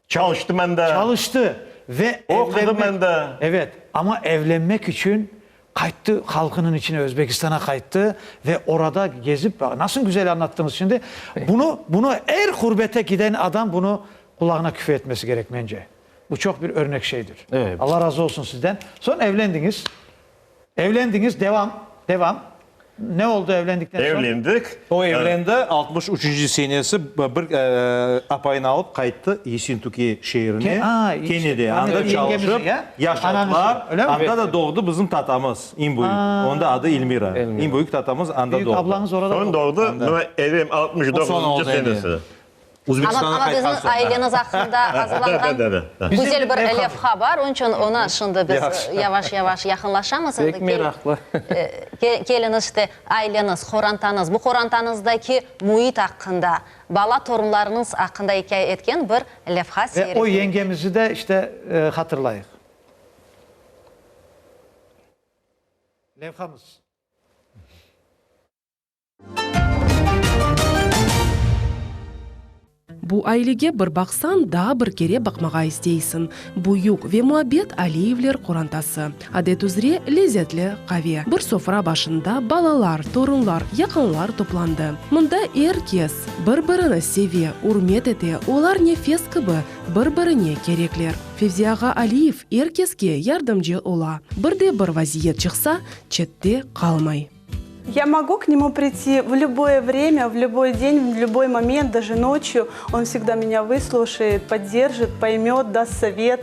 Çalıştı menda. Çalıştı ve Oqudı menda. Evet, amma evlenmek içün qayttı, halqınıñ içine, Özbekistana qayttı ve orada gezip, nasıl güzel añlattıñız şimdi, bunı, bunı er ğurbete giden adam bunı qulağına küfe etmesi kerek, mence. Bu çoq bir örnek şeydir. Allah razı olsun sizden. Soñ evlendiñiz. Evlendiñiz, devam, devam. Ne oldı evlendikten soñ? Evlendik. O evlendi, altmış üçünci senesi bir apayını alıp qayttı Yessentuki şeerine, kene de anda çalışıp yaşadılar. Anda da doğdı bizim tatamız, eñ büyük, onıñ da adı Elmira, eñ büyük tatamız anda doğdı. Büyük ablañız orada doğdı. Soñ doğdı, mına evim 69-ncı senesi. Amma, amma bizim aileniz aqqında azırlanğan güzel bir levha bar, onıñ içün oña şimdi biz yavaş-yavaş yaqınlaşamız. Pek meraqlı. Keliñiz, işte, aileniz, qorantañız, bu qorantañızdaki müit aqqında, bala torunlarıñız aqqında ikâye etken bir levha Ve o yengemizi de, işte, hatırlayıq. Levhamız. Bu ailege bir baqsañ, daa bir kere baqmağa isteysiñ. Büyük ve muabbet Aliyevler qorantası. Adet üzre lezetli qave. Bir sofra başında balalar, torunlar, yaqınlar toplandı. Mında er kes bir-birini seve, ürmet ete, olar nefes kibi bir-birine kerekler. Fevzi ağa Aliyev er keske yardımcı ola. Bir de bir vaziyet çıqsa, çette qalmay. Я могу к нему прийти в любое время, в любой день, в любой момент, даже ночью. Он всегда меня выслушает, поддержит, поймет, даст совет.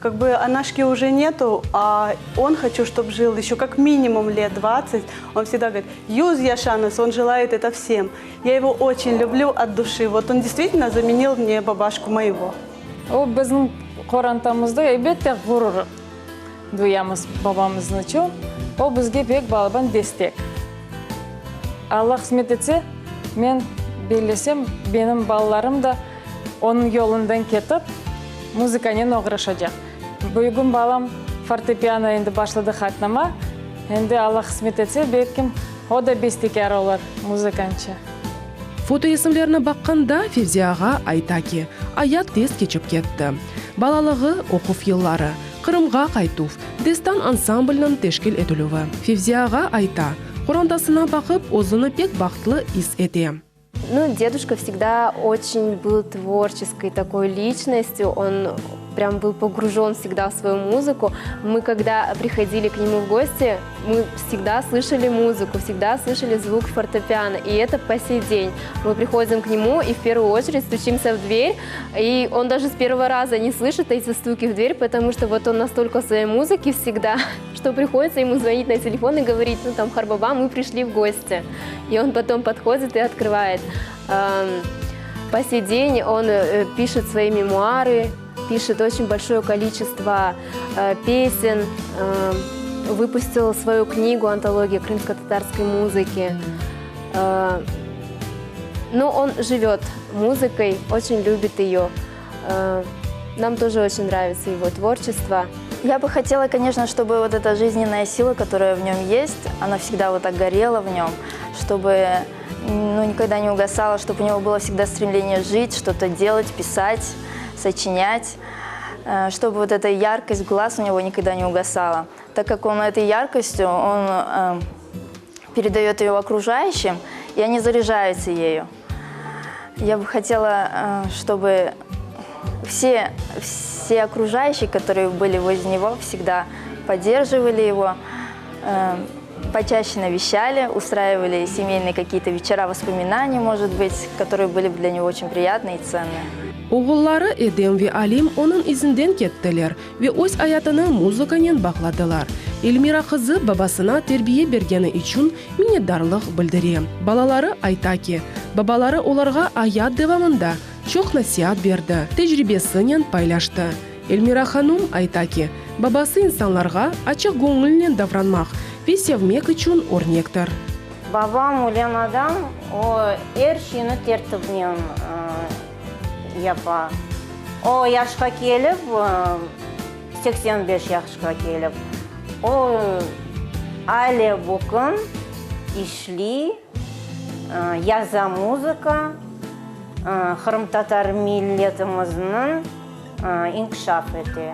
Как бы анашки уже нету, а он хочу, чтобы жил еще как минимум лет 20. Он всегда говорит, Юз Яшанес, он желает это всем. Я его очень люблю от души. Вот он действительно заменил мне бабашку моего. O bizim qorantamızda elbette ğurur duyamız babamıznı içün. O bizge pek balaban destek. Alla qısmet etse, men bellesem, benim balalarım da onıñ yolundan ketip, muzıkanen oğraşacaq. Büyügüm balam fortepiano endi başladı qatnama. Endi Alla qısmet etse, belkim, o da bestekâr olur, muzıkançı. Fotoresimlerni baqqanda Fevzi ağa ayta ki, ayat tez keçip ketti. Balalığı, oquv yılları, Qırımğa qaytuv, Destan ansambliniñ teşkil etilüvi. Fevzi ağa ayta, qorantasına baqıp, özüni pek bahtlı is ete. Nu, deduşka vsegda oçen byl tvorçeskoy takoy liçnostyu, on prям byl pogrujön vsegda v svoyu muzıku. Mı kogda prihodili k nemu v gosti, mı vsegda slyşali muzıku, vsegda slyşali zvuk fortepiano, i eto po sey den. Mı prihodim k nemu i v pervuyu oçered stuçimsâ v dver, i on daje s pervogo raza ne slyşit eti stuki v dver, potomu çto vot on nastolko v svoey muzıke vsegda, çto prihoditsâ emu zvonit na telefon i govorit, nu tam, Harbaba, mı prişli v gosti. I on potom podhodit i otkryvaet. Po sey den on pişet svoi memuary, pişet oçen bolşoye koliçestvo pesen, vypustil svoyu knigu Antologiya krımsko-tatarskoy muzıki. Nu, on živet muzıkoy, oçen lübit eyo. Нам тоже очень нравится его творчество. Я бы хотела, конечно, чтобы вот эта жизненная сила, которая в нем есть, она всегда вот так горела в нем, чтобы ну, никогда не угасала, чтобы у него было всегда стремление жить, что-то делать, писать, сочинять, э, чтобы вот эта яркость глаз у него никогда не угасала. Так как он этой яркостью, он э, передает ее окружающим, и они заряжаются ею. Я бы хотела, э, чтобы все, все окружающие, которые были возле него, всегда поддерживали его, э, почаще навещали, устраивали семейные какие-то вечера воспоминаний, может быть, которые были бы для него очень приятны и ценны. Oğulları Edem ve Alim onıñ izinden kettiler ve öz ayatını muzıkanen bağladılar. Elmira qızı babasına terbiye bergeni içün minnetdarlıq bildire. Balaları ayta ki, babaları olarğa ayat devamında çoq nasiat berdi, tecribesinen paylaştı. Elmira hanum ayta ki, babası insanlarğa açıq göñülnen davranmaq ve sevmek içün örnektir. Babam ölen adam, o er şeyni tertipnen yapa. O yaşqa kelip, 85 yaşqa kelip, o ale bugün işliy, yaza muzıka, qırımtatar milletimizniñ inkişaf ete.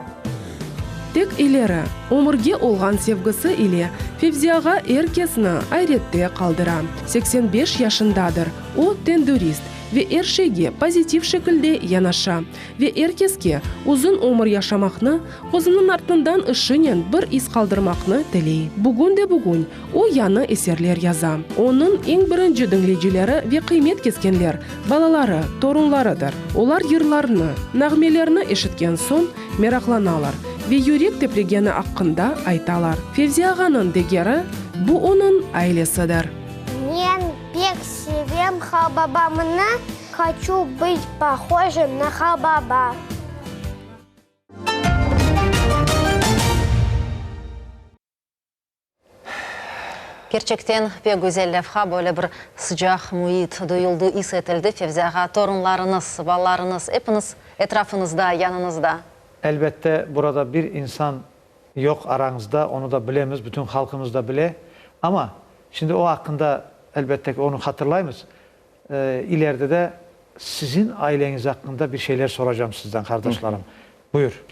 Tek ileri, ömürge olğan sevgisi ile Fevzi ağa er kesni ayrette qaldıra. 85 yaşındadır. O, tendürist ve er şeyge pozitiv şekilde yanaşa ve er keske uzun ömür yaşamaqnı, özüniñ artından işinen bir iz qaldırmaqnı tiley. Bugün de bugün o yañı eserler yaza. Onıñ eñ birinci diñleycileri ve qıymet keskenler, balaları, torunlarıdır. Olar yırlarnı, nağmelerni eşitken soñ meraqlanalar ve yürek tepregeni aqqında aytalar. Fevzi ağanıñ degeri, bu onıñ ailesidir. Men pek sevem halbabamnı, Hoçu bıt pohojim na halbaba. Kerçekten, pek güzel levha, böyle bir sıcaq müit duyuldı, is etildi. Fevzi ağa, torunlarıñız, balalarıñız, epiñiz etrafıñızda, yanıñızda. Elbette, burada bir insan yoq arañızda, onı da bilemiz, bütün halqımız da bile. Amma, şimdi o aqqında, elbette ki, onı hatırlaymız. İleride de siziñ aileñiz aqqında bir şeyler soracam sizden, qardaşlarım. Buyur.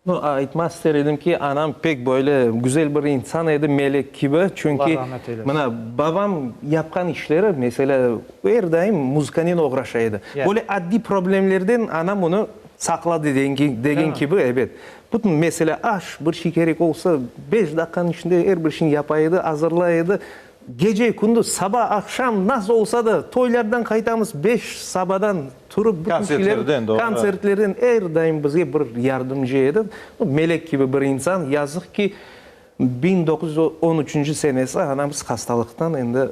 No, aytmaq ister edim ki, anam pek böyle güzel bir insan edi, melek kibi. Çünki, mına, babam yapqan işleri, meselâ, er daim muzıkanen oğraşa edi. Böyle addiy problemlerden anam onı saqladı degen kibi, ebet. Bütün, meselâ, aş, bir şey kerek olsa, beş daqqanıñ içinde er bir şeyni yapa edi, azırlay edi. Gece, kündüz, saba, aqşam, nasıl olsa da, toylardan qaytamız, beş sabadan turıp, bütün şeyler, Kontsertlerden, doğru. kontsertlerden er daim bizge bir yardımcı edi. Melek kibi bir insan. Yazıq ki, 1913 senesi anamız hastalıqtan endi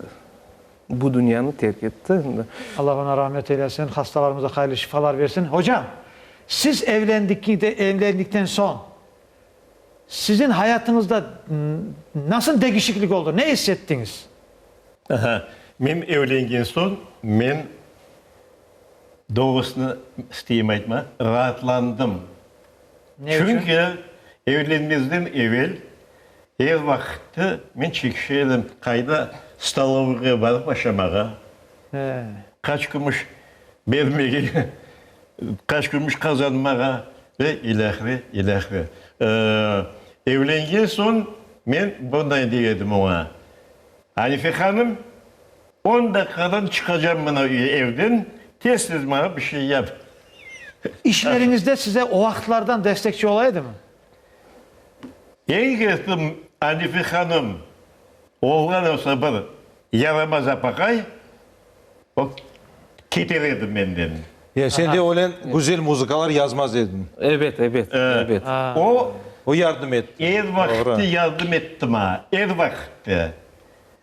bu dünyanı terk etti. Endi. Allah oña rahmet eylesin, hastalarımıza hayırlı şifalar versin. Hocam, siz evlendikten soñ Siziñ hayatıñızda nasıl degişiklik oldı? Ne is ettiñiz? Aha, men evlengen soñ, men, doğrusını isteyim aytma, raatlandım. Ne içün? Çünki evlenmezden evel er vaqıttı men çekişe edim, qayda stolovıyğa barıp aşamağa, qaç kümüş bermege, Qaç kümüş qazanmağa ve ilâhre, ilâhre. Evlengen soñ men bunday dey edim oña, Anife hanım, on daqiqadan çıqacam mına evden, tez-tez maña bir şey yap. İşleriñizde size o vaqıtlardan destekçi ola edimi? Eñ qestim, Anife hanım, olğan olsa bir yaramaz apaqay, O keter edi menden. Ya sen de öyle güzel muzıkalar yazmaz ediñ. Ebet, ebet, ebet. O, O yardım etti. Er vaqıtte yardım etti maña, er vaqıtte.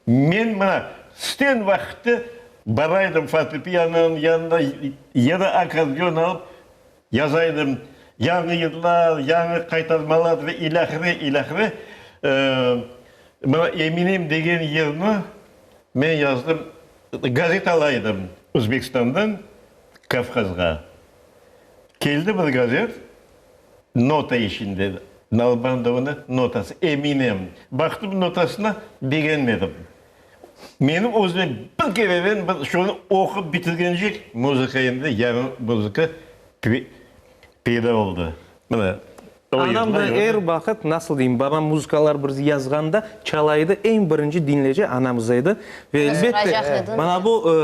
Men mına isten vaqıtte bara edim fortepiyanonıñ yanına ya da akkordeon alıp yaza edim yañı yırlar, yañı qaytarmalar ve ilâhre, ilâhre. Mına Eminem degen yırnı men yazdım. Gazet ala edim Özbekistandan Kavkazğa. Keldi bir gazet, nota içinde, Nalbandovnıñ notası, Eminem. Baqtım notasına, begenmedim. Menim özüme bir kereden bir şunı oqup bitirgencek muzıka endi, yañı muzıka peyda oldı. Mına. Anam da er vaqıt, nasıl deyim, babam muzıkalar bir yazğanda çala edi, eñ birinci diñleyici anamız edi. Ve elbette, mana bu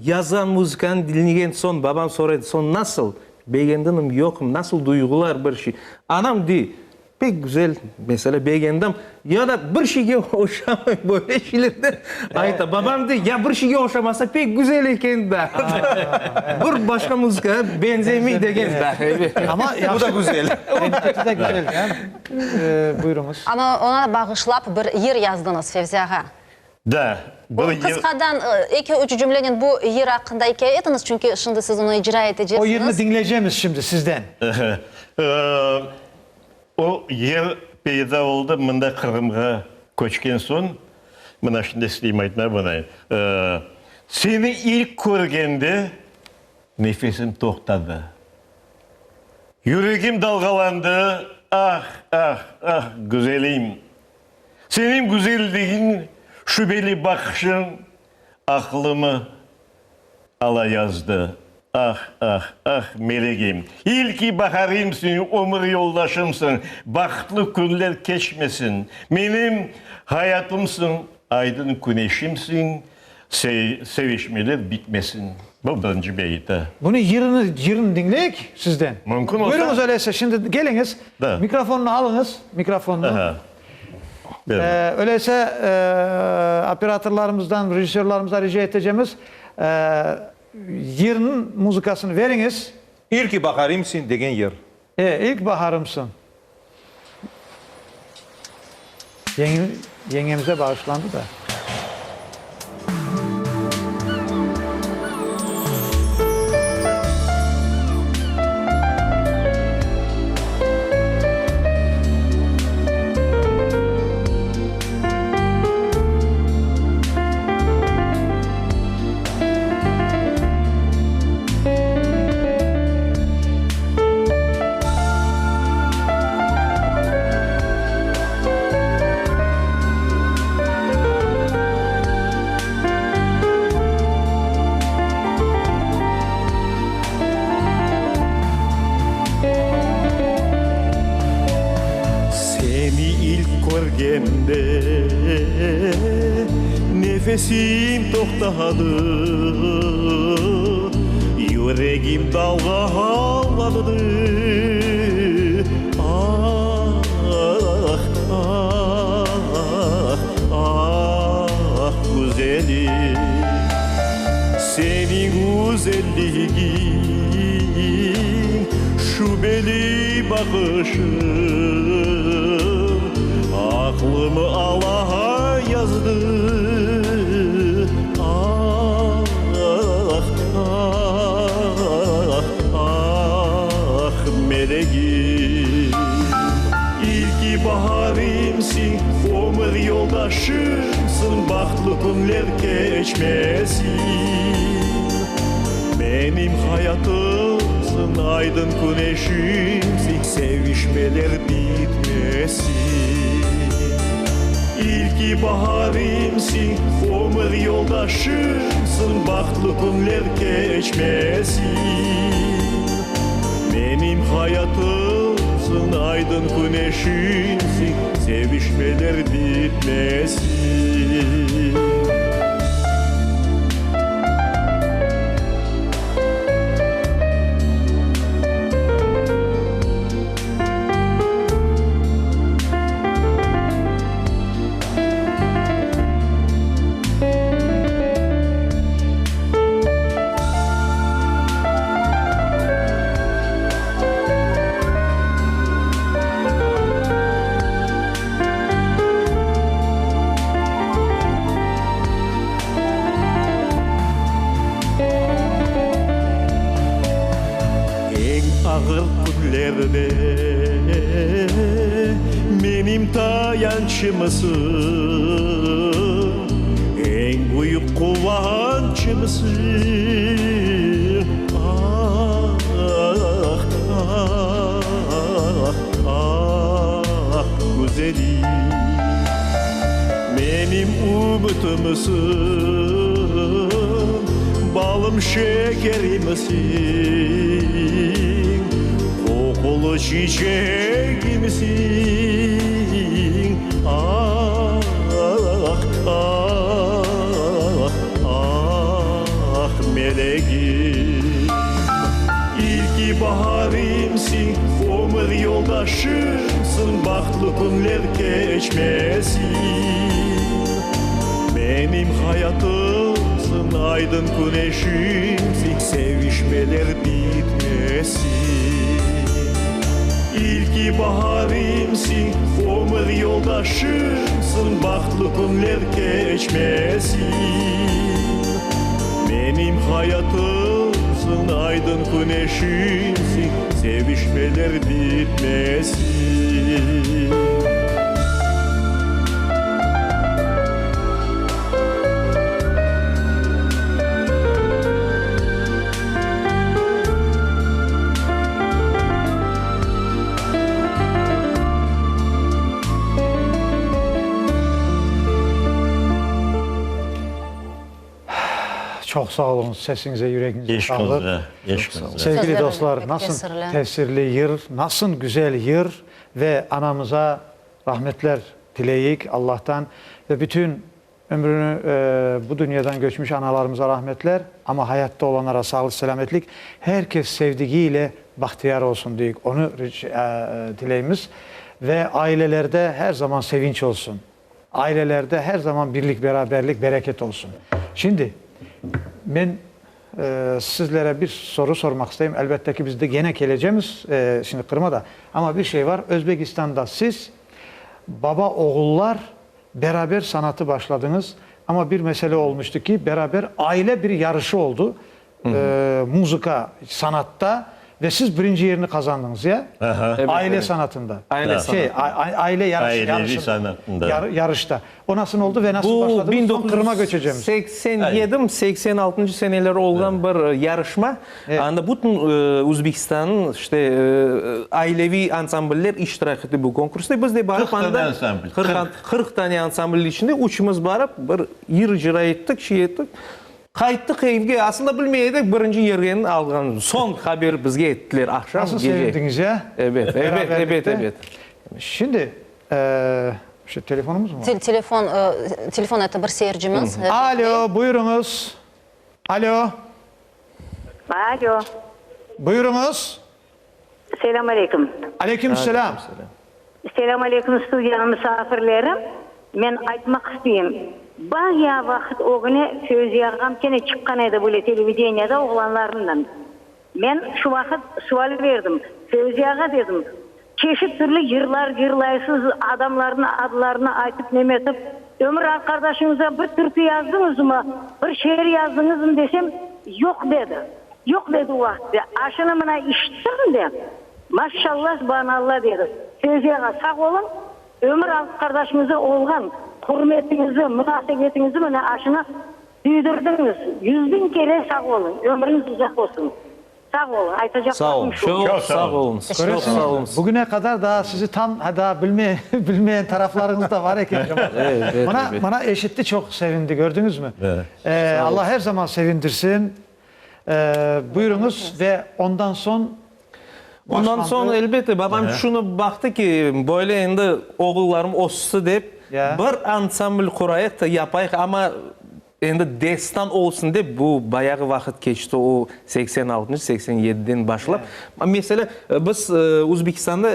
yazğan muzıkanı diñlegen soñ, babam soray edi, soñ nasıl, begendiñmi, yoqmı, nasıl duyğular, bir şey. Anam dey, Pek güzel, meselâ, begendim. Ya da bir şeyge oşamay, böyle şeyler de ayta. Babam dey, ya bir şeyge oşamasa, pek güzel eken da. Bir başqa muzıkağa beñzemey degen da. Amma Bu da güzel. Empati da güzel, ya. Buyurıñız. Amma oña bağışlap bir yır yazdıñız, Fevzi ağa. Da, bu Qısqadan, eki-üç cümlenen bu yır aqqında ikâye etiñiz, çünki şimdi siz onı icra eteceksiñiz. O yırnı diñleycemiz şimdi sizden. O yır peyda oldı mında Qırımğa köçken soñ. Mına şimdi isteyim aytmağa bunı. Seni ilk körgende nefesim toqtadı. Yüregim dalğalandı, ah, ah, ah, güzelim. Seniñ güzelligiñ, şübeli baqışıñ aqlımı ala yazdı. Ah, ah, ah, melegim! İlki baharimsiñ, ömür yoldaşımsıñ, bahtlı künler keçmesin. Menim hayatımsıñ, aydın küneşimsiñ, sevişmeler bitmesin. Bu birinci beyiti. Bunı yırını, yırını diñleyik sizden. Mümkün olsa. Buyurıñız öyleyse, şimdi keliñiz, mikrofonnı alıñız, mikrofonnı. Öyleyse, operatorlarımızdan, rejissörlarımızdan rica etecemiz, yırnıñ muzıkasını veriñiz. İlki baharimsiñ degen yır. E, ilk baharımsıñ. Yeñemize bağışlandı da. Seni ilk körgende nefesim toqtadı, Yüregim dalğalandı, ah, ah, ah, güzelim. Seniñ güzelligiñ, şübeli baqışıñ aqlımı ala yazdı. Ah, ah, ah, melegim. İlki baharimsiñ, ömür yoldaşımsıñ, bahtlı künler keçmesin. Menim hayatımsıñ, aydın küneşimsiñ, sevişmeler bitmesin. İlki baharimsiñ, ömür yoldaşımsıñ, bahtlı künler keçmesin. Menim hayatımsıñ, aydın küneşimsiñ, sevişmeler bitmesin. Eñ ağır künlerde menim tayançımsıñ, Eñ büyük quvançımsıñ. Ah, ah, ah, güzelim, Menim ümütimsiñ, balım şekerimsiñ, Qoqulı çiçegimsiñ. Ah, ah, ah, melegim, İlki baharimsiñ, ömür yoldaşımsıñ. künler keçmesin. Menim hayatımsıñ, aydın küneşimsiñ, sevişmeler bitmesin. İlki baharimsiñ, ömür yoldaşımsıñ, bahtlı künler keçmesin. Menim hayatımsıñ, aydın küneşimsiñ, sevişmeler bitmesin. Çoq sağ oluñız, sesiñize, yüregiñize sağlıq. Sevgili dostlar, nasıl tesirli yır, nasıl güzel yır ve anamıza rahmetler tileyik Allahtan ve bütün Ömrüni bu dünyadan göçmüş analarımıza rahmetler, amma hayatta olanlara sağlıq-selâmetlik, her kes sevdigi ile bahtiyar olsun deyik, onı tileymiz ve ailelerde her zaman sevinç olsun, ailelerde her zaman birlik-beraberlik, bereket olsun. Şimdi men sizlere bir soru sormaq isteyim, elbette ki, biz de gene kelecemiz şimdi Qırıma da, amma bir şey var, Özbekistanda siz baba-oğullar Beraber sanatı başladıñız, amma bir mesele olmuştı ki, beraber aile bir yarışı oldu, muzıka sanatta ve siz birinci yerni qazandıñız, ya? Aile sanatında. Şey, aile yarışında. Yarışta. O nasıl oldu ve nasıl başladıñız? Soñ Qırıma köçecemiz. 87, 86 seneleri olğan bir yarışma. Anda bütün Özbekistannıñ işte aileviy ansambller iştirak etti bu konkursta. Biz de barıp anda 40 tane ansambl içinde üçümiz barıp bir yır icra ettik, şey ettik. Qayttıq evge, aslında bilmey edik birinci yerni alğanımıznı. Soñ haber bizge ettiler aqşam, Nasıl gece. sevindiñiz, ya? Ebet, ebet, ebet, ebet. Şimdi, şu telefonımız mı var? Telefon, telefon etti bir seyircimiz. Alo, buyurıñız. Alo. Alo. Buyurıñız. Selâm aleyküm. Aleyküm selâm. Selâm aleyküm studiyanıñ misafirleri. Men aytmaq isteyim, bayağı vaqıt ögüne Fevzi ağam kene çıqqan edi böyle televideniyada oğlanlarından. Men şu vaqıt sual berdim, Fevzi ağa dedim, çeşit türlü yırlar yırlaysız, adamlarnıñ adlarını aytıp nemetip, ömür arqadaşıñıza bir türkü yazdıñızmı, bir şiir yazdıñızmı desem, yoq dedi. Yoq dedi o vaqıt. Aşını mına işittim de, maşşalla, subhanalla dedi. Fevzi ağa, sağ oluñ, ömür arqadaşıñıza olğan hürmetiñizi, munasebetiñizi mına aşına duydurdıñız. 100.000 kere sağ oluñ, ömrüñiz uzaq olsun. Sağ oluñ, aytacaqlarım şu. Çoq sağ oluñız. Çoq sağ oluñız. Bugüne qadar daa sizi tam daa bilmeyen taraflarıñız da bar eken. Mına, mına eşitti, çoq sevindi, kördiñizmi? Allah her zaman sevindirsin. Buyurıñız ve ondan soñ Ondan soñ, elbette, babam tüşünip baqtı ki, böyle endi oğullarım össi dep, bir ansambl qurayıq da yapayıq, amma endi destan olsun dep, bu bayağı vaqıt keçti, o seksen altıncı, seksen yediden başlap. Meselâ, biz Özbekistanda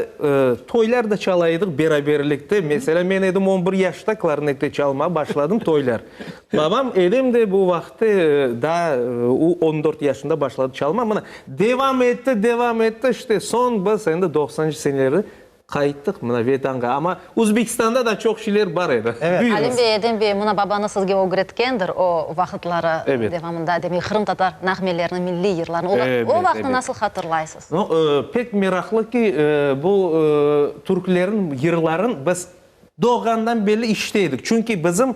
toylar da çala edik beraberlikte. Meselâ, men edim on bir yaşta klarnette çalmağa başladım toylar. Babam, Edem de bu vaqıtte daa o on dört yaşında başladı çalma. Mına, devam etti, devam etti, işte, soñ biz endi doqsanıncı seneleri qayttıq mına Vetanğa. Amma Özbekistanda da çoq şeyler bar edi. Alim bey, Edem bey, mına babanız sizge ögretkendir o vaqıtları devamında, demek, qırımtatar nağmelerini, milliy yırlarını. O vaqıtnı nasıl hatırlaysız? No, pek meraqlı ki, bu türklerin yırların biz Doğğandan belli işte edik, çünki bizim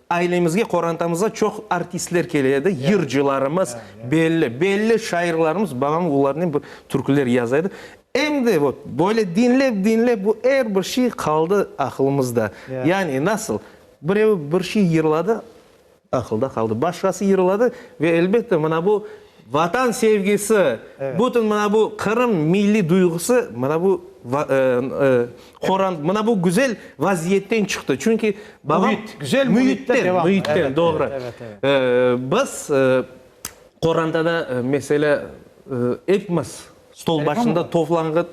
ailemizge, qorantamızğa çoq artistler kele edi, yırcılarımız belli, belli şairlarımız, babam olarnen bir türküler yaza edi. Em de vot, böyle diñlep, diñlep bu er bir şey qaldı aqılımızda. Yani nasıl, birev bir şey yırladı, Aqılda qaldı. Başqası yırladı ve elbette mına bu Vatan sevgisi, bütün mına bu Qırım milliy duyğusı mına bu qoran, mına bu güzel vaziyetten çıqtı. Çünki babam Müit, güzel müitte devam. Müitten, doğru. Biz qorantada meselâ epimiz stol başında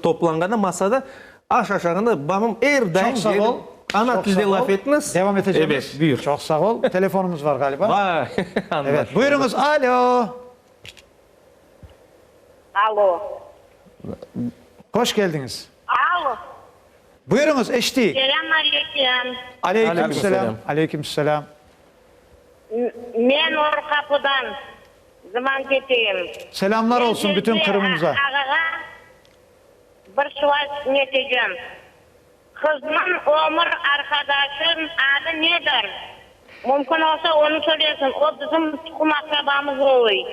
toplanğanda masada. Aş aşağanda babam er daim Çoq sağ ol. Ana Çoq tilde sağ ol. laf etmez. Devam etecekmiz. Ebet, buyur. Çoq sağ ol. Telefonumız var ğaliba. Vay, Evet, buyurıñız. Alo. Alo. Hoş keldiñiz. Alo. Buyurıñız, eşiteyik. Selâm aleyküm. Aleyküm selâm. Aleyküm selâm. Men Orqapıdan Zaman keteyim. Selâmlar olsun bütün Qırımımıza. Ağağa bir sual netecem. Qıznıñ ömür arqadaşınıñ adı nedir? Mümkün olsa onı söylesin, o bizim tuqum aqrabamız oluy.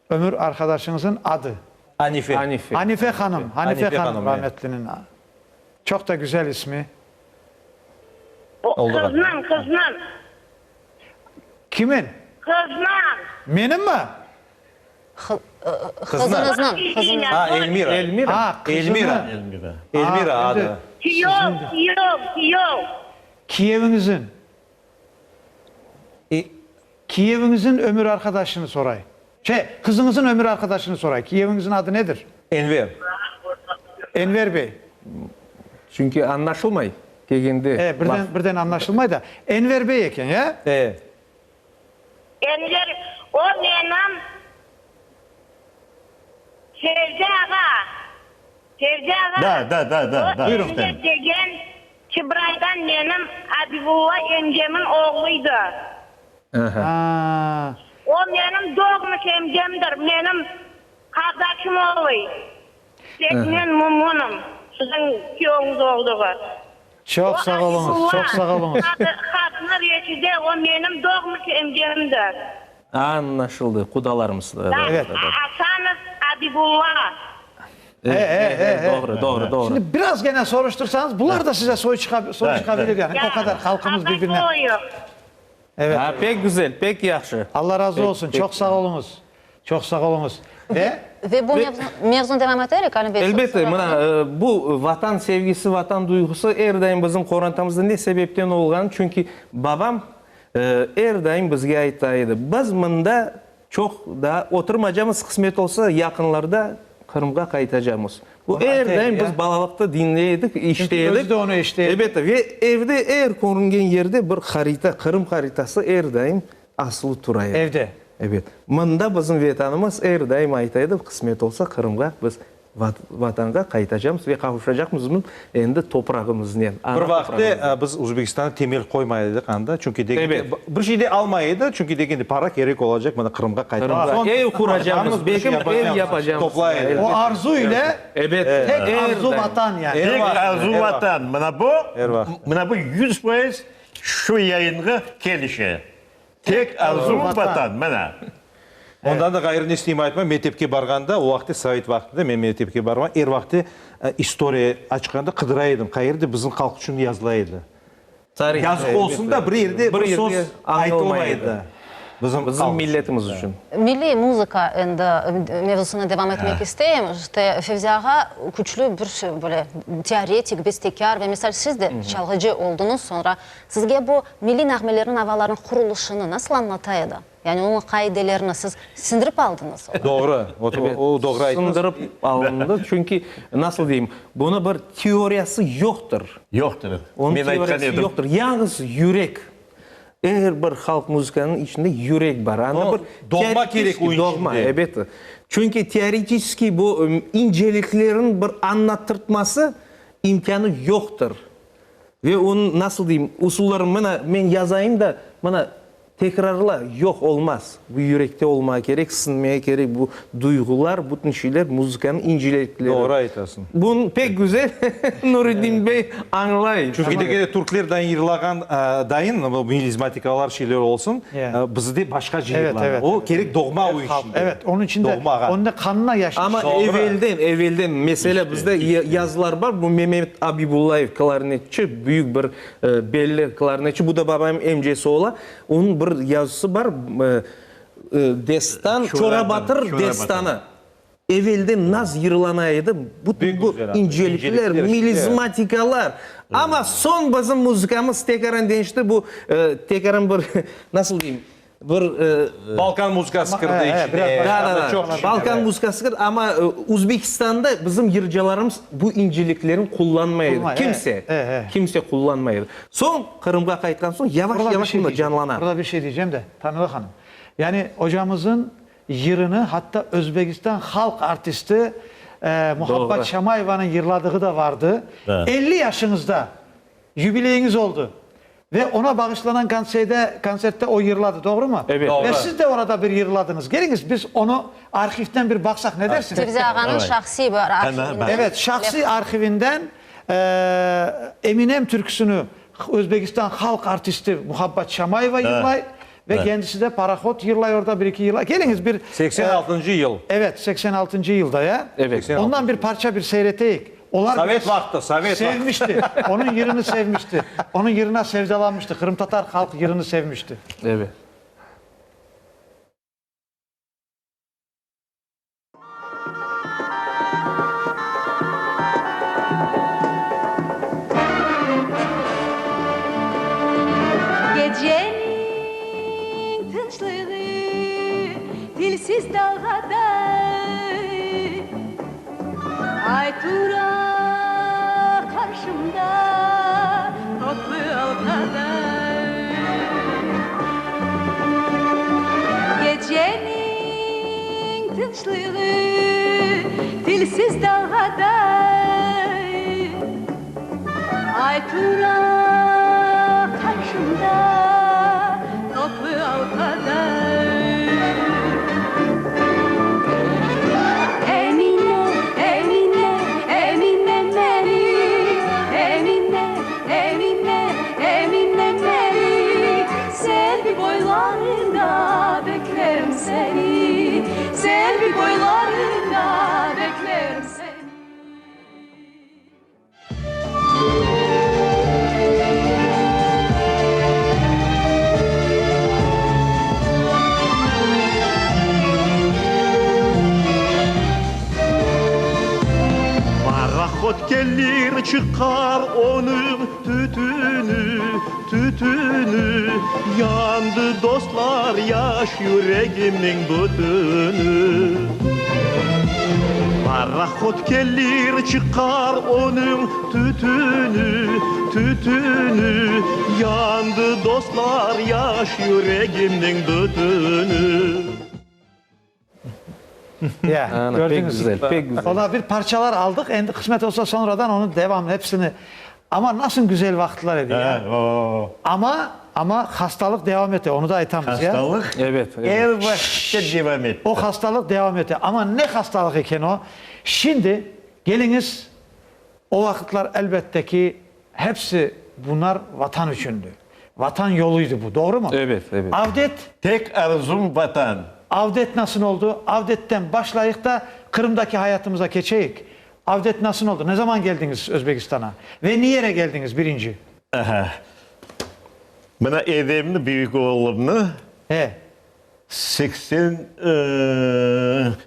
Ömür arqadaşıñızıñ adı? Anife. Anife. Anife hanım, Hanife Anife hanım hanım, evet. rahmetliniñ. Çoq da güzel ismi. O, qıznıñ, qıznıñ. Kimin? Qıznıñ. Menimmi? Qızıñıznıñ, qızıñıznıñ. Ha, Elmira. Elmira. Ha, qızını. Elmira. Elmira adı. Kiyov, kiyov, kiyov. Kiyeviñizin. Kiyeviñizin ömür arqadaşını soray. Şey, qızıñızın ömür arqadaşını soray. Kiyeviñizin adı nedir? Enver. Enver bey. Çünki añlaşılmay kelgende. E, birden, birden añlaşılmay da. Enver bey eken, ya? E. Enver, o menim Fevzi ağa, Fevzi ağa. Da, da, da, da, da. O Enver degen Çibraydan menim Abibulla emcemiñ oğluydı. Ha. O menim doğmuş emcemdir, menim qardaşım oluy. Pek men memnunım siziñ kiyöviñiz olduğı. Çoq sağ oluñız, çoq sağ oluñız. Qadını Reşide, o menim doğmuş emcemdir. Añlaşıldı, qudalarımız. Evet. Asanov Abibulla. E, e, e, e. Doğru, doğru, doğru. Şimdi biraz gene soruştırsañız, bular da size soy çıqa, soy çıqabilir yani. O qadar halqımız birbirine. Evet. Ha, pek güzel, pek yahşı. Alla razı olsun, çoq sağ oluñız. Çoq sağ oluñız. Ve? Ve bu mevzunı devam eterik, Ali bey? Elbette, mına, bu Vatan sevgisi, Vatan duyğusı er daim bizim qorantamızda ne sebepten olğan? Çünki babam er daim bizge ayta edi, biz mında çoq daa oturmacamız, qısmet olsa, yaqınlarda Qırımğa qaytacamız. Bu er daim biz balalıqta diñley edik, işite edik. Özü de onı eşite edi. Elbette, ve evde er körüngen yerde bir harita, Qırım haritası er daim asılı tura edi. Evde. Ebet. Mında bizim Vetanımız, er daim ayta edi, qısmet olsa Qırımğa biz Vatanğa qaytacamız ve qavuşacaqmız endi toprağımıznen, ana Bir vaqıtte toprağımıznen. biz Özbekistanda temel qoymay edik anda, çünki degende, bir şey de almay edi, çünki degende para kerek olacaq, mına Qırımğa qaytqan soñ, Ev quracamız, belki ev yapacamız. Toplay edik. O arzu ile, Ebet, tek arzu Vatan yani. Tek arzu Vatan, mına bu, mına bu 100% şu yayınğa kelişe. Tek arzu Vatan, mına. Ondan da ğayrı ne isteyim aytma, mektepke barğanda, o vaqıtte, sovet vaqtında men mektepke barma, er vaqıtte istoriya açqanda qıdıra edim, qayerde bizim halq içün yazıla edi. Tarih. Yazıq olsun da, bir yerde bir söz aytılmay edi. Bizim Bizim halq içün. milletimiz içün. Milliy muzıka endi mevzusını devam etmek isteyim. İşte, Fevzi ağa küçlü bir şey, böyle teoretik, bestekâr ve misal siz de çalğıcı oldıñız soñra. Sizge bu milliy nağmelerniñ avalarınıñ qurulışını nasıl añlata edi? Yani onıñ qaidelerini siz sindirip aldıñız olarnı. Doğru, o doğru ayttı. Sındırıp alındı, çünki, nasıl deyim, bunı bir teoriyası yoqtır. Yoqtır, Onıñ men aytqan teoriyası edim. yoqtır. Yalnız yürek. Er bir halq muzıkanıñ içinde yürek bar. Anda bir Doğma kerek o Doğma, içinde. ebet. Çünki teoretiçeskiy bu inceliklerin bir añlattırtması imkânı yoqtır. Ve onıñ, nasıl deyim, usulları, mına, men yazayım da, mına, tekrarla, yoq, olmaz. Bu yürekte olmağa kerek, siñmege kerek bu duyğular, bütün şeyler, muzıkanıñ incelikleri. Doğru aytasıñ. Bunı pek güzel Nureddin bey añlay. Çünki degende türkler dayın yırlağan dayın, bu melizmatikalar şeyler olsun, bizde başqaca yırlana. O kerek doğma o içinde. Evet, onıñ içinde, Doğmağa. onıñ da qanına yaşmış. Amma evelden, evelden, meselâ, bizde yazılar bar, bu Memet Abibullayev, klarnetçi, büyük bir belli klarnetçi, bu da babamnıñ emcesi ola, onıñ bir yazısı bar, destan, Çorabatır destanı. Evelden naz yırlana edi, bütün bu incelikler, melizmatikalar. Amma soñ bizim muzıkamız tekaran deñişti, bu tekaran bir, nasıl deyim, Bir Balkan muzıkası kirdi içine. Da, da, da. Balkan muzıkası kirdi, amma Uzbekistanda bizim yırcılarımız bu inceliklerini qullanmay edi. Kimse, kimse qullanmay edi. Soñ, Qırımğa qaytqan soñ, yavaş-yavaş bunda canlana. Burada bir şey diycem de, Tamila hanım. Yani ocamızın yırını hatta Özbekistan halq artisti Muhabbat Şamayevanıñ yırladığı da vardı. 50 yaşıñızda Yubileyiñiz oldı ve ona bağışlanan konseyde, kontsertte o yırladı, doğrumı? Evet. Ve siz de orada bir yırladıñız. Keliñiz, biz onı arhivden bir baqsaq, ne dersiñiz? Fevzi ağanıñ şahsiy bir arhivinden. Evet, şahsiy arhivinden Eminem türküsini Özbekistan halq artisti Muhabbat Şamayeva yırlay ve kendisi de Parohod yırlay orada, bir-eki yırlay. Keliñiz, bir... Seksen altıncı yıl. Evet, 86-ncı yılda, ya. Evet. Ondan bir parça bir seyreteyik. Olar Sovet vaqtı, sovet vaqtı. Sevmişti. Onıñ yırını sevmişti. Onıñ yırına sevdalanmıştı. Qırımtatar halq yırını sevmişti. Evet. Geceniñ tınçlığı tilsiz dalğaday, Ay tura qarşımda totlı alqaday. Geceniñ tınçlığı tilsiz dalğaday, Ay tura qarşımda totlı alqaday. Emine, Emine, Emine menim, Emine, Emine, Emine menim, Selvi boylarında beklerim seni, Selvi boylarında beklerim seni. Parohod kelir, çıqar onıñ tütüni, tütüni, Yandı, dostlar, yaş yüregimniñ bütüni. Parohod kelir, çıqar onıñ tütüni, tütüni, Yandı, dostlar, yaş yüregimniñ bütüni. Ya, Ana, pek gördüñiz. güzel, pek güzel. Ola bir parçalar aldıq, endi qısmet olsa soñradan onı devam hepsini. Amma nasıl güzel vaqıtlar edi ya. Amma, amma hastalıq devam ete, onı da aytamız ya. Hastalıq Evet, evet. er vaqıtta devam etti. O hastalıq devam ete. Amma ne hastalıq eken o? Şimdi keliñiz, o vaqıtlar elbette ki, hepsi bunlar Vatan içündi. Vatan yoluydı bu, doğrumı? Evet, evet. Avdet. Tek arzum Vatan. Avdet nasıl oldu? Avdetten başlayıq da Qırımdaki hayatımıza keçeyik. Avdet nasıl oldu? Ne zaman geldiñiz Özbekistana? Ve niyere geldiñiz birinci? Aha. Mına Edemni, büyük oğlumnı, He. seksen,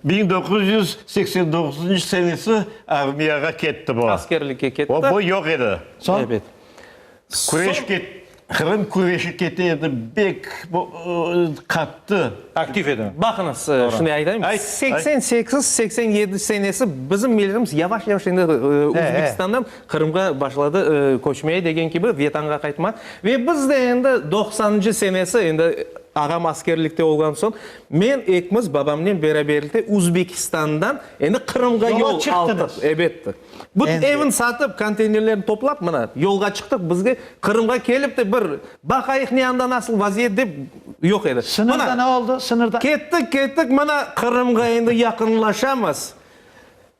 1989-ncı senesi armiyağa ketti bu. Askerlikke ketti. O, bu yoq edi. Soñ? Ebet. Küreş ket, Qırım küreşi kete edi, bek qattı. Aktiv edi. Baqıñız, şunday aytayım, Ayt, ayt. 88, 87 senesi bizim milletimiz yavaş-yavaş endi Özbekistandan Qırımğa başladı köçmeye degen kibi, Vetanğa qaytma. Ve biz de endi doqsanıncı senesi, endi ağam askerlikte olğan soñ, men ekimiz babamnen beraberlikte Özbekistandan endi Qırımğa Yola yol aldıq. çıqtıñız. Ebet. Bütün evin satıp, konteynerlerni toplap, mına, yolğa çıqtıq, bizge Qırımğa kelip de bir baqayıq ne anda nasıl vaziyet dep yoq edi. Sıñırda ne oldı? Sıñırda. Kettik, kettik, mına, Qırımğa endi yaqınlaşamız.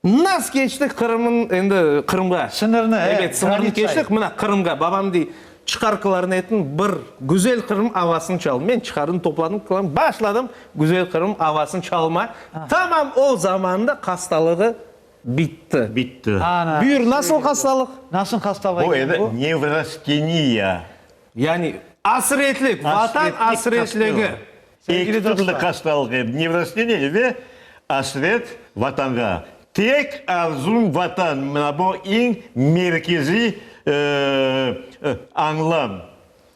Nas keçtik Qırımın, endi Qırımğa. Sıñırnı, e, Evet, sıñırnı keçtik, mına, Qırımğa. Babam dey, çıqar klarnetni, bir güzel Qırım avasını çal. Men çıqardım, topladım, başladım güzel Qırım avasını çalma. Tamam o zamanda hastalığı Bitti. Bitti. Ana. Buyur, nasıl hastalıq? Nasıl hastalıq Bu eken edi bu? nevrasteniya. Yani asretlik, Vatan asretligi. Eki türlü hastalıq edi, nevrasteniya ve asret Vatanğa. Tek arzum Vatan, mına bu eñ merkeziy añlam.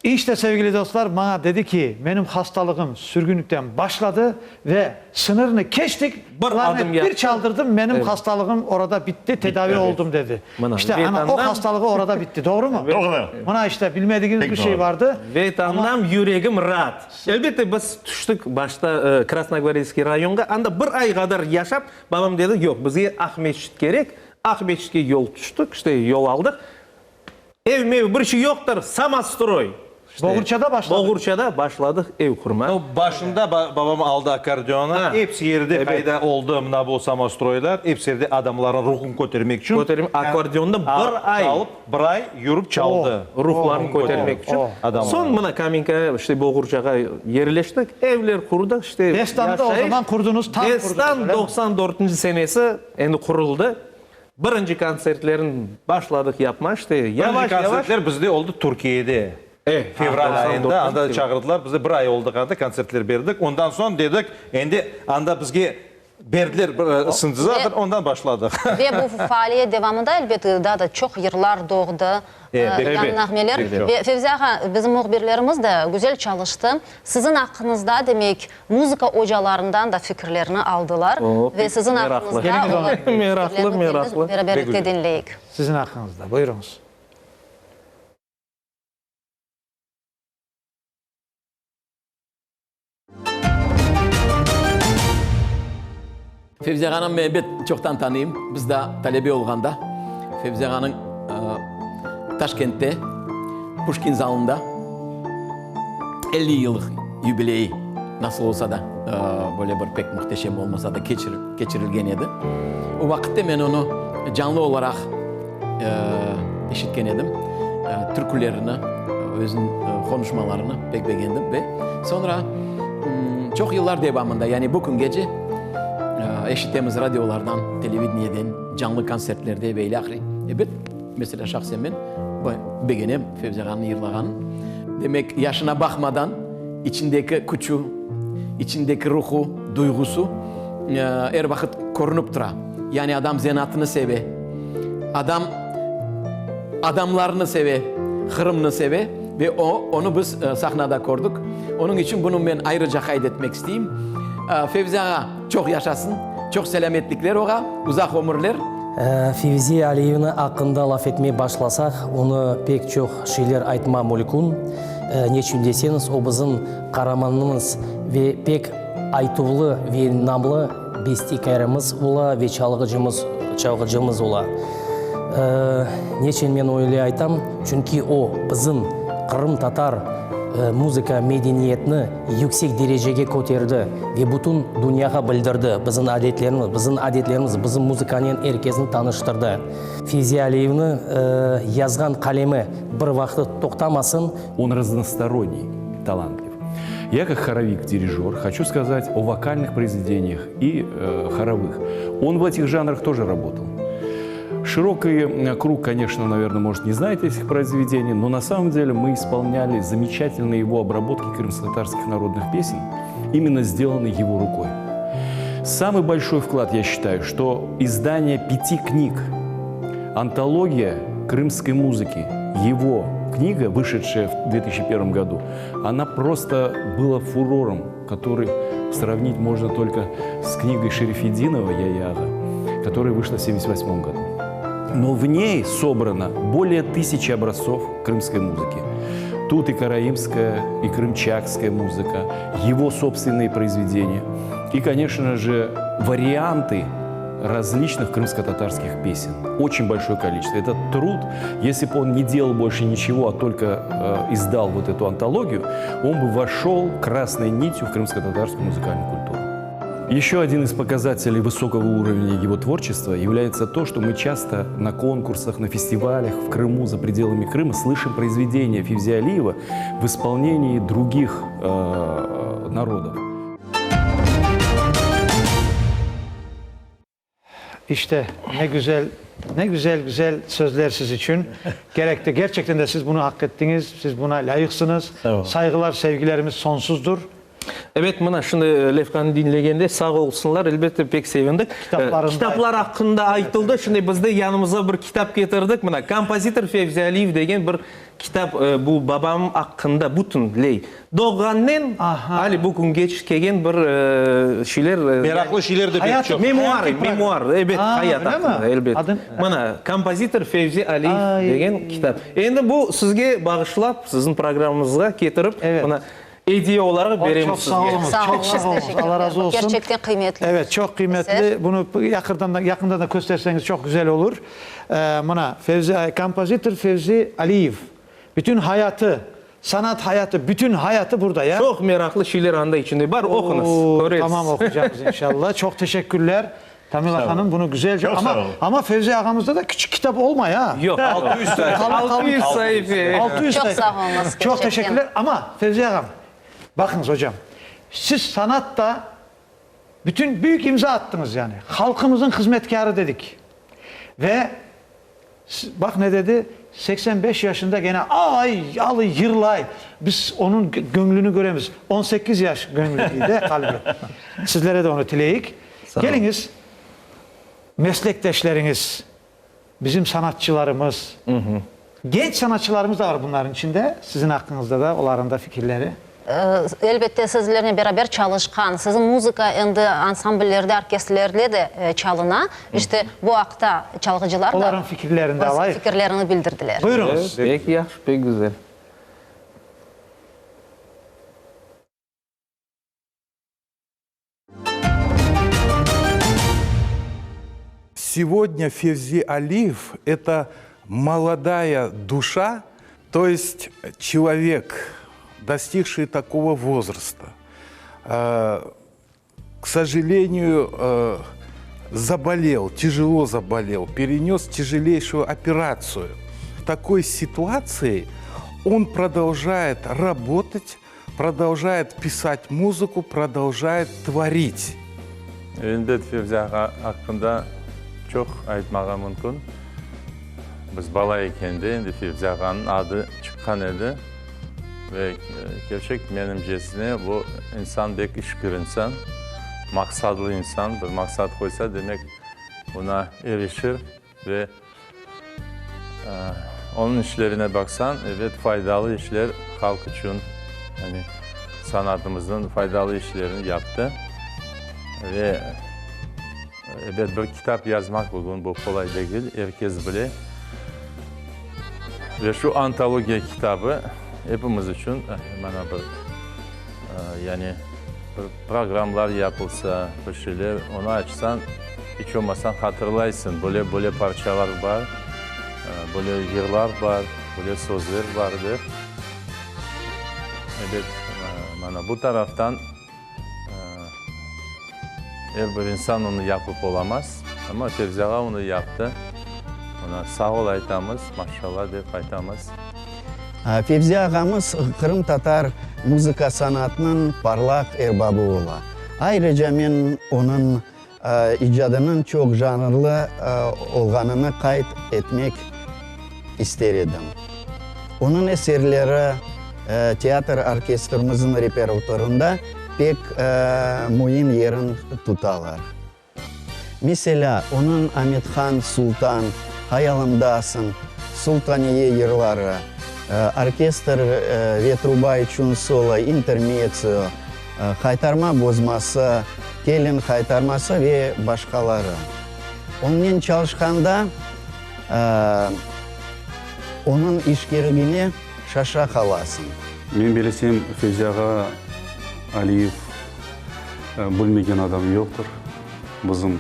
İşte, sevgili dostlar, maña dedi ki, menim hastalığım sürgünlikten başladı ve sıñırnı keçtik, Bir klarnet adım bir yaptı. çaldırdım, menim Evet. hastalığım orada bitti, tedavi evet. oldum, dedi. Mına, İşte, ana, o Vetandan- hastalığı orada bitti, doğru mu? Doğru. Mına, işte, bilmediginiz bir şey vardı. Vetandam yüregim raat. Elbette, biz tüştik başta Krasnogvardeyskiy rayonğa, anda bir ay qadar yaşap, babam dedi, yoq, bizge Aqmescit kerek, Aqmescitke yol tüştik, işte, yol aldıq. Ev-mev bir şey yoqtır, samostroy. İşte, Boğurçada başladıq. Boğurçada başladıq ev qurma. No, başında babam aldı akkordeonı, episi yerde qayda oldı mına bu samostroylar, episi yerde adamlarnıñ ruhun kötermek içün. Kötermek, akkordeonda bir ay. Çalıp, bir ay yürip çaldı. Ruhlarını kötermek içün. Soñ mına Kamenkağa, işte Boğurçağa yerleştik, evler qurdıq, işte. Destanı da o zaman qurduñız, tam qurduñız, Destan öyle mi? 94-nci senesi endi quruldı. Birinci kontsertlerin başladıq yapma, işte, yavaş-yavaş. Birinci kontsertler bizde oldı Türkiyede. Fevral ayında anda çağırdılar, bizi bir ay oldıq anda, kontsertler berdik. Ondan soñ dedik, endi anda bizge berdiler bir sintezatör, ondan başladıq. Ve bu faaliyet devamında, elbet, daa da çoq yırlar doğdı, yañı nağmeler. Ve Fevzi ağa, bizim mühbirlerimiz de güzel çalıştı. Siziñ aqqıñızda, demek, muzıka ocalarından da fikirlerni aldılar ve siziñ aqqıñızda olar fikirlerini beraberlikte diñleyik. Siziñ aqqıñızda, buyurıñız. Fevzi ağanı men ebet çoqtan tanıyım. Biz daa talebe olğanda Fevzi ağanıñ Taşkentte Puşkin zalında 50 yıllıq yubileyi nasıl olsa da, böyle bir pek mühteşem olmasa da keçirilgen edi. O vaqıtte men onı canlı olaraq eşitken edim. Türkülerini, özüniñ qonuşmalarını pek begendim ve soñra çoq yıllar devamında, yani bu küngece eşitemiz radiolardan, televideniyeden, canlı kontsertlerde ve ilâhre. Ebet, meselâ, şahsen men begenem Fevzi ağanıñ yırlağanın. Demek, yaşına baqmadan, içindeki küçü, içindeki ruhu, duyğusu er vaqıt körünip tura. Yani adam zenaatını seve, adam adamlarnı seve, Qırımnı seve ve o, onı biz sahnada kördik. Onıñ içün bunı men ayrıca qayd etmek isteyim. Fevzi ağa çoq yaşasın, çoq selâmetlikler oğa, uzaq ömürler. Fevzi Aliyevni aqqında laf etmey başlasaq, onı pek çoq şeyler aytma mülkün. Neçün deseñiz, o bizim qaramanımız ve pek aytuvlı ve namlı Bestekârımız ola ve çalğıcımız, çalğıcımız ola. Neçün men öyle aytam? Çünki o, bizim qırımtatar muzıka medeniyetini yüksek derecege köterdi ve bütün dünyağa bildirdi bizim adetlerimiz, bizim adetlerimiz, bizim muzıkanen er kesni tanıştırdı. Fevzi Aliyevni yazğan qalemi bir vaqıt toqtamasın. On raznostoronniy, talantlив. Я как хоровик-дирижер хочу сказать о вокальных произведениях и э, хоровых. Он в этих жанрах тоже работал. Широкий э, круг, конечно, наверное, может, не знает этих произведений, но на самом деле мы исполняли замечательные его обработки крымско-татарских народных песен, именно сделанные его рукой. Самый большой вклад, я считаю, что издание пяти книг, антология крымской музыки, его книга, вышедшая в 2001 году, она просто была фурором, который сравнить можно только с книгой Шерифединова «Я-Яга», которая вышла в 1978 году. Но в ней собрано более тысячи образцов крымской музыки. Тут и караимская, и крымчакская музыка, его собственные произведения. И, конечно же, варианты различных крымско-татарских песен. Очень большое количество. Этот труд, если бы он не делал больше ничего, а только э, издал вот эту антологию, он бы вошел красной нитью в крымско-татарскую музыкальную культуру. Еще один из показателей высокого уровня его творчества является то, что мы часто на конкурсах, на фестивалях в Крыму, за пределами Крыма слышим произведения Февзи Алиева в исполнении других э, народов. İşte ne güzel, ne güzel güzel sözler siz içün. Gerekti. Gerçekten de siz bunu hak ettiñiz, siz buna lâyıqsıñız. Sayğılar, sevgilerimiz sonsuzdır. Ebet, mına şimdi levhanı diñlegende sağ olsunlar, elbette, pek sevindik. Kitaplar aqqında aytıldı. Şimdi biz de yanımıza bir kitap ketirdik. Mına, Kompozitor Fevzi Aliyev degen bir kitap, bu babam aqqında bütünley doğğannen ali bu küngeç kelgen bir şeyler. Meraqlı şeyler de pek çoq. Memuar, memuar, ebet, hayat aqqında, elbet. Mına, Kompozitor Fevzi Aliyev degen kitap. Endi bu sizge bağışlap, siziñ programmamızğa ketirip, mına, Ediye olaraq beremiz sizge. Çoq sağ oluñız, çoq sağ oluñız. Allah razı olsun. Kerçekten qıymetli. Evet, çoq qıymetli. Bunı yaqırdan da, yaqından da kösterseñiz çoq güzel olur. Mına, Fevzi, kompozitor Fevzi Aliyev. Bütün hayatı, sanat hayatı, bütün hayatı burada, ya. Çoq meraqlı şeyler anda içinde bar, oquñız, köresiz. Tamam, oquycaqmız inşallah. Çoq teşekkürler. Tamila hanım, bunı güzelce, amma, amma Fevzi ağamızda da küçük kitap olmay, a? Yoq, 600 sayfa. 600 saife. 600 Çoq sayfa. sağ oluñız, Çoq kerçekten. teşekkürler. Amma, Fevzi ağam, baqıñız, ocam, siz sanatta bütün büyük imza attıñız, yani, halqımızın hızmetkârı dedik. Ve, baq ne dedi, 85 yaşında gene ay, alıy, yırlay. Biz onıñ göñlüni köremiz. 18 yaş göñlü, de, qalbi. Sizlere de onı tileyik. Keliñiz, meslekdeşleriñiz, bizim sanatçılarımız, genç sanatçılarımız da var bunların içinde, siziñ aqqıñızda da olarnıñ da fikirleri. Elbette, sizlernen beraber çalışqan, siziñ muzıka endi ansambllerde, orkestrlerde de çalına. İşte, bu aqta çalğıcılar da Olarnıñ fikirlerini de öz alayıq. fikirlerini bildirdiler. Buyurıñız. Pek yahşı, pek güzel. Сегодня Февзи Алиев – это молодая душа, то есть человек, достигший такого возраста, э, к сожалению, э, заболел, тяжело заболел, перенес тяжелейшую операцию. В такой ситуации он продолжает работать, продолжает писать музыку, продолжает творить. Elbet, Fevzi ağa aqqında çoq aytmağa mümkün. Biz bala ekende endi Fevzi ağanıñ adı çıqqan edi. Ve kerçek, menimcesine, bu insan bek işkir insan, maqsadlı insan. Bir maqsad qoysa, demek, buna erişir. Ve onıñ işlerine baqsañ, ebet, faydalı işler halq içün, yani sanatımıznıñ faydalı işlerini yaptı. Ve, ebet, bir kitap yazmaq bugün bu qolay degil, er kes bile. Ve şu antologiya kitabı epimiz içün mana bir, yani bir programlar yapılsa, bir şeyler, onı açsañ, İç olmasañ hatırlaysıñ, böyle böyle parçalar bar, böyle yırlar bar, böyle sözler bar dep. Ebet, mana bu taraftan er bir insan onı yapıp olamaz, amma Fevzi ağa onı yaptı. Ona sağ ol aytamız, maşallah dep aytamız. Fevzi ağamız qırımtatar muzıka sanatınıñ parlaq erbabı ola. Ayrıca men onıñ İcadınıñ çoq janrlı olğanını qayd etmek ister edim. Onıñ eserleri teatr orkestrimizniñ repertuarında pek müim yerin tutalar. Meselâ, onıñ Amethan Sultan, Hayalımdasıñ, Sultaniye yırları, orkestr ve truba içün solo, intermezzo, Qaytarma bozması, kelin qaytarması ve başqaları. Onnen çalışqanda onıñ işkirligine şaşa qalasıñ. Men bilesem, Fevzi ağa Aliyev bilmegen adam yoqtır bizim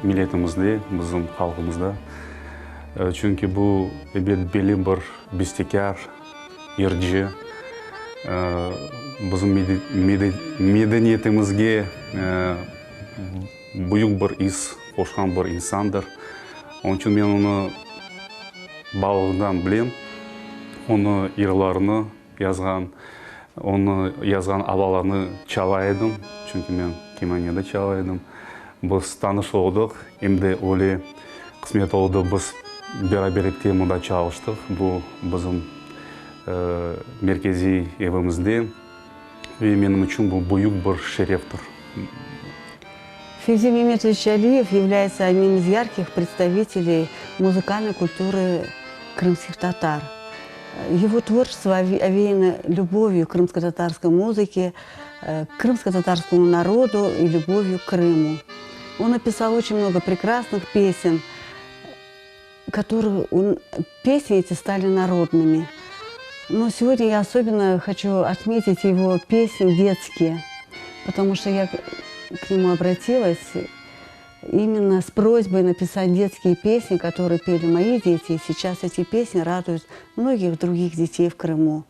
milletimizde, bizim halqımızda. Çünki bu, ebet, belli bir bestekâr, yırcı, bizim medeniyetimizge büyük bir iz qoşqan bir insandır. Onıñ içün men onı balalığından bilem, onı yırlarını yazğan, onı yazğan avalarnı çala edim, çünki men kemanede çala edim. Biz tanış oldıq, em de öyle qısmet oldı, biz beraberlikte mında çalıştıq, bu bizim merkeziy evimizde. Ve menim içün bu büyük bir şereftir. Fevzi Мемедович Алиев является одним из ярких представителей музыкальной культуры крымских татар. Его творчество овеяно любовью к крымско-татарской музыке, э, к крымско-татарскому народу и любовью к Крыму. Он написал очень много прекрасных песен, которые он, песни эти стали народными. Но сегодня я особенно хочу отметить его песни детские, потому что я к нему обратилась именно с просьбой написать детские песни, которые пели мои дети. И сейчас эти песни радуют многих других детей в Крыму.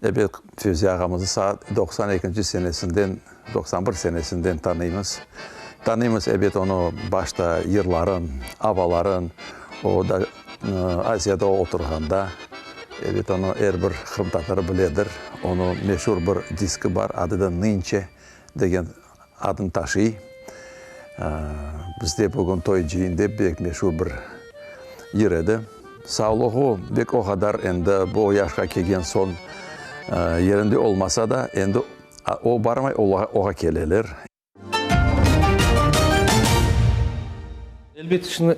Ebet, Fevzi ağamıznı saat 92 senesinden, 91 senesinden tanıymız. Tanıymız, ebet, onı başta yırların, avaların, o da Aziyada oturğanda, ebet, onı er bir qırımtatarı biledir. Onı meşur bir diski bar, adı da Nınçe degen adını taşıy. Bizde bugün toy-cıyın dep bek meşur bir yır edi. Sağlığı bek o qadar endi bu yaşqa kelgen soñ yerinde olmasa da, endi o barmay, oğa keleler. Elbette, şimdi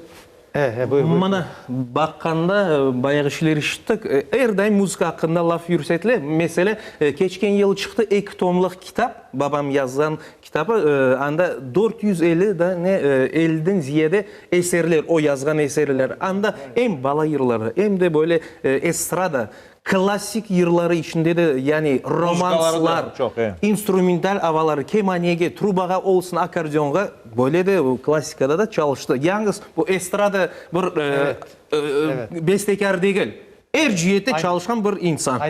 mına baqqanda bayağı şeyler işittik. Er daim muzıka aqqında laf yürsetile. Mesele, keçken yıl çıqtı eki tomlıq kitap, babam yazğan kitabı, anda 450 da ne elliden ziyade eserler, o yazğan eserler. Anda em bala yırları, em de böyle estrada, Klassik yırları içinde de, yani romanslar, instrumental avaları, kemanege, trubağa olsun, akkordeonğa, böyle de klassikada da çalıştı. Yalnız bu estrada bir bestekâr degil, er ciyette çalışqan bir insan.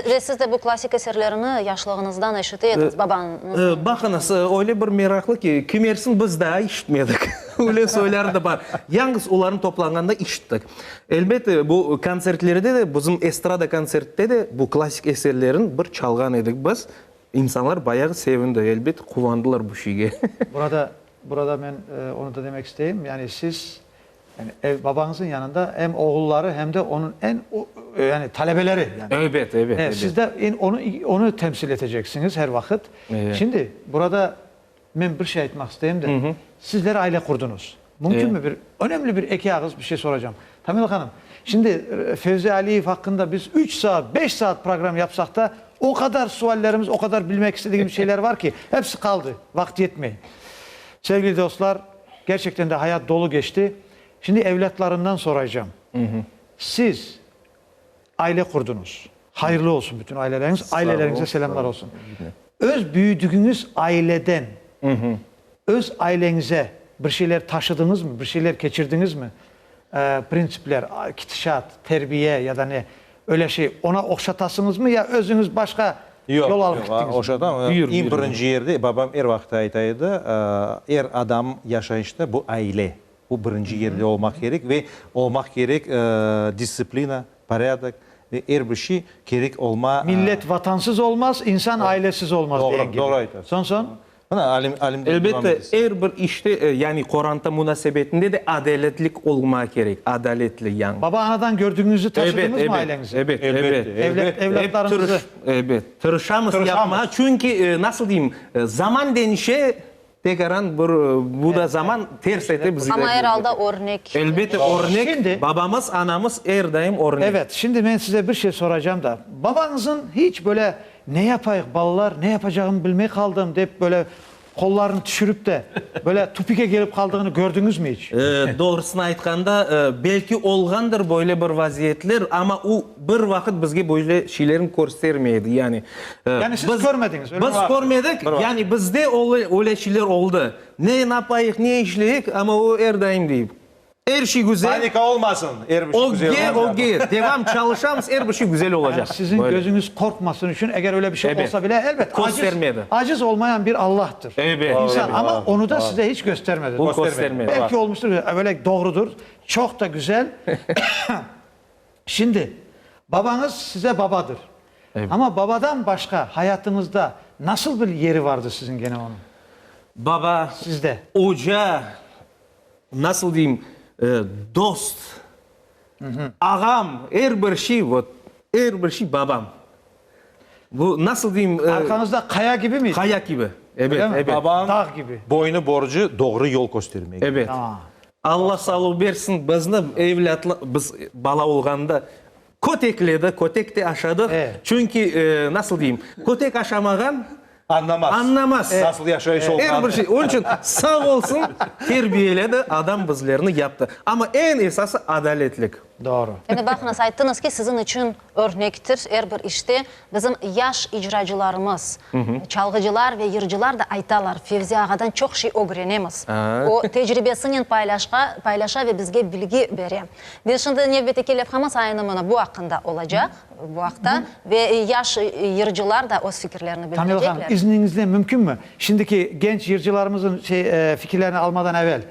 Ve siz de bu klassik eserlerini yaşlığıñızdan eşite ediñiz, babañızdan. Baqıñız, öyle bir meraqlı ki, kimersin biz daa işitmedik, öyle soyları da bar. Yalnız olarnı toplanğanda işittik. Elbette, bu kontsertlerde de, bizim estrada kontsertte de bu klassik eserlerin bir çalğan edik biz. İnsanlar bayağı sevindi, elbette, quvandılar bu şeyge. Burada, burada men onı da demek isteyim, yani siz, yani ev, babañızın yanında em oğulları, hem de onıñ eñ, yani talebeleri, yani. Elbet, elbet, elbet. Siz de onı, onı temsil eteceksiñiz her vaqıt. Şimdi, burada Men bir şey aytmaq isteyim de, sizler aile qurdıñız. Mümkünmi bir önemli bir eki ağız bir şey soracağım. Tamila hanım, şimdi Fevzi Aliyev aqqında biz üç saat, beş saat program yapsaq da, o qadar suallerimiz, o qadar bilmek istedigimiz şeyler var ki, hepsi qaldı, vaqıt yetmey. Sevgili dostlar, gerçekten de hayat dolu geçti. Şimdi evlâtlarından soraycam. Siz aile qurdıñız. Hayırlı olsun bütün aileleriñiz, aileleriñize selâmlar olsun. Öz büyüdügiñiz aileden, öz aileñize bir şeyler taşıdıñızmı, bir şeyler keçirdiñizmi? Printsipler, kitişat, terbiye ya da ne, öyle şey, ona oqşatasıñızmı ya özüñiz başqa yol alıp kittiñizmi? Yoq, oşatam. Eñ birinci yerde babam er vaqıt ayta edi, er adam yaşayışta bu aile, bu birinci yerde olmaq kerek ve olmaq kerek distsiplina, Porâdok ve er bir şey kerek olma. Millet vatansız olmaz, insan ailesiz olmaz degen kibi. Doğru, doğru aytasız. Soñ, soñ? Mına, Alim, Alim de devam Elbette, er bir işte, yani qoranta munasebetinde de adaletlik olma kerek, adaletli, yani. Baba-anadan gördügiñizni taşıdıñızmı aileñize? Ebet, ebet, ebet. Evlâtlarıñızı? Ebet, tırışamız yapmağa, çünki, nasıl deyim, zaman deñişe, Tekaran bir bu da zaman ters ete bizge. Amma er alda örnek. Elbette örnek, babamız, anamız er daim örnek. Evet, şimdi men size bir şey soracağım da, babañızın hiç böyle ne yapayıq, balalar, ne yapacağımı bilmey qaldım dep böyle qollarını tüşürip de böyle tupike kelip qaldığını kördiñizmi hiç? Doğrusını aytqanda, belki olğandır böyle bir vaziyetler, amma o bir vaqıt bizge böyle şeylerni körstermey edi, yani. Yani siz körmediñiz, öyle mi? Biz körmedik, yani bizde öyle şeyler oldı. Ne napayıq, ne işleyik, amma o er daim dey, er şey güzel. Panika olmasın, er bir şey güzel olacaq. Ögge, ögge, devam, çalışamız, er bir şey güzel olacaq. Yani siziñ gözüñiz qorqmasın içün, eger öyle bir şey olsa bile, elbet, aciz, aciz olmayan bir Allahtır. İnsan, amma onı da size hiç göstermedi. Köstermedi. Belki olmuştır, öyle doğrudır, çoq da güzel. Şimdi, babañız size babadır. Amma babadan başqa hayatıñızda nasıl bir yeri vardı siziñ gene onıñ? Baba, Sizde. oca, nasıl deyim, dost, ağam, er bir şey, vot, er bir şey babam. Bu nasıl deyim? Arqañızda qaya kibi mi? Qaya kibi, ebet, ebet. Babanıñ Dağ kibi. boynu borcu doğru yol köstermek. Ebet. Alla sağlıq bersin, bizni evlâtlar, biz bala olğanda kötekledi, kötek de aşadıq. Çünki, nasıl deyim, kötek aşamağan Añlamaz. Añlamaz. Nasıl yaşayış olğanını. Er bir şey. Onıñ içün sağ olsun, terbiyeledi, adam bizlerni yaptı. Amma eñ esası adaletlik. Doğru. Endi baqıñız, ayttıñız ki, siziñ içün örnektir er bir işte. Bizim yaş icracılarımız, çalğıcılar ve yırcılar da aytalar, Fevzi ağadan çoq şey ögrenemiz. O, tecribesinen paylaşqa, paylaşa ve bizge bilgi bere. Ve şimdi nevbetteki levhamız aynı mına bu aqqında olacaq, bu aqta. Ve yaş yırcılar da öz fikirlerini Tamila hanım, bildirecekler. izniñizle mümkünmi, şimdiki genç yırcılarımızın şey, fikirlerini almadan evel,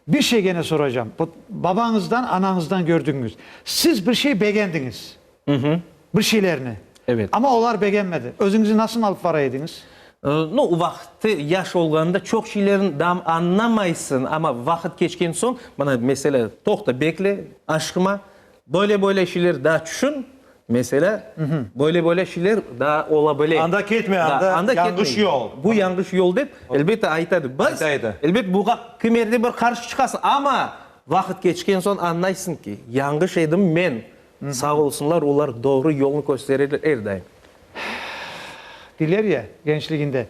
bir şey gene soracağım. Bu babañızdan, anañızdan gördügiñiz. Siz bir şey begendiñiz. Bir şeylerni. Evet. Amma olar begenmedi. Özüñizni nasıl alıp bara ediñiz? Nu, o vaqıtte yaş olğanda çoq şeylerni daa añlamaysıñ, amma vaqıt keçken soñ, mına, meselâ, toqta, bekle, aşıqma, böyle-böyle şeyler daa tüşün, meselâ, böyle-böyle şeyler daa ola bile. Anda ketme, anda yañlış yol. Bu yañlış yol dep, elbette, aytadı. Biz, elbet, buğa kimerde bir qarşı çıqasıñ, amma vaqıt keçken soñ añlaysıñ ki, yañlış edim men, Sağ olsunlar, olar doğru yolnı köstereler er daim. Deyler ya, gençliginde,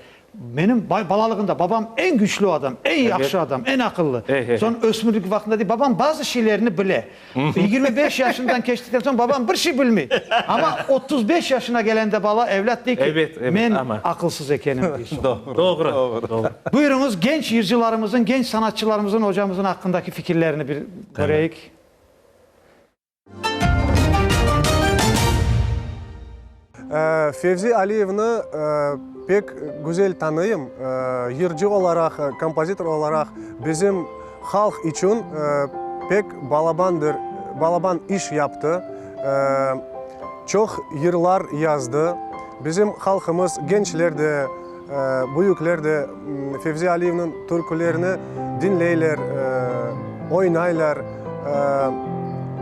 menim balalığımda babam eñ güçlü adam, eñ yahşı adam, eñ aqıllı. Soñ ösmürlik vaqtında dey, babam bazı şeylerni bile. 25 yaşından keçtikten soñ babam bir şey bilmey. Amma 35 yaşına gelende bala, evlât dey ki, men aqılsız ekenim, dey soñ. Doğru, doğru. Buyurıñız, genç yırcılarımızın, genç sanatçılarımızın ocamızın aqqındaki fikirlerini bir köreyik. Fevzi Aliyevni pek güzel tanıyım. Yırcı olaraq, kompozitor olaraq bizim halq içün pek balabandır, balaban iş yaptı. Çoq yırlar yazdı. Bizim halqımız, gençler de, büyükler de Fevzi Aliyevniñ türkülerini diñleyler, oynaylar.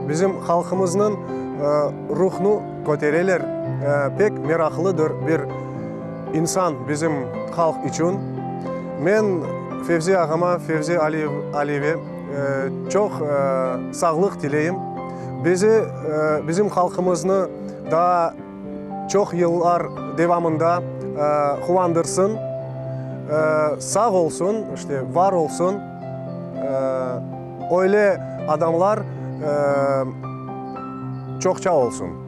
Bizim halqımıznıñ ruhnu kötereler. Pek meraqlıdır bir insan bizim halq içün. Men Fevzi ağama, Fevzi Aliyeve çoq sağlıq tileyim. Bizi, bizim halqımıznı daa çoq yıllar devamında quvandırsın, sağ olsun, işte, var olsun. Öyle adamlar çoqça olsun.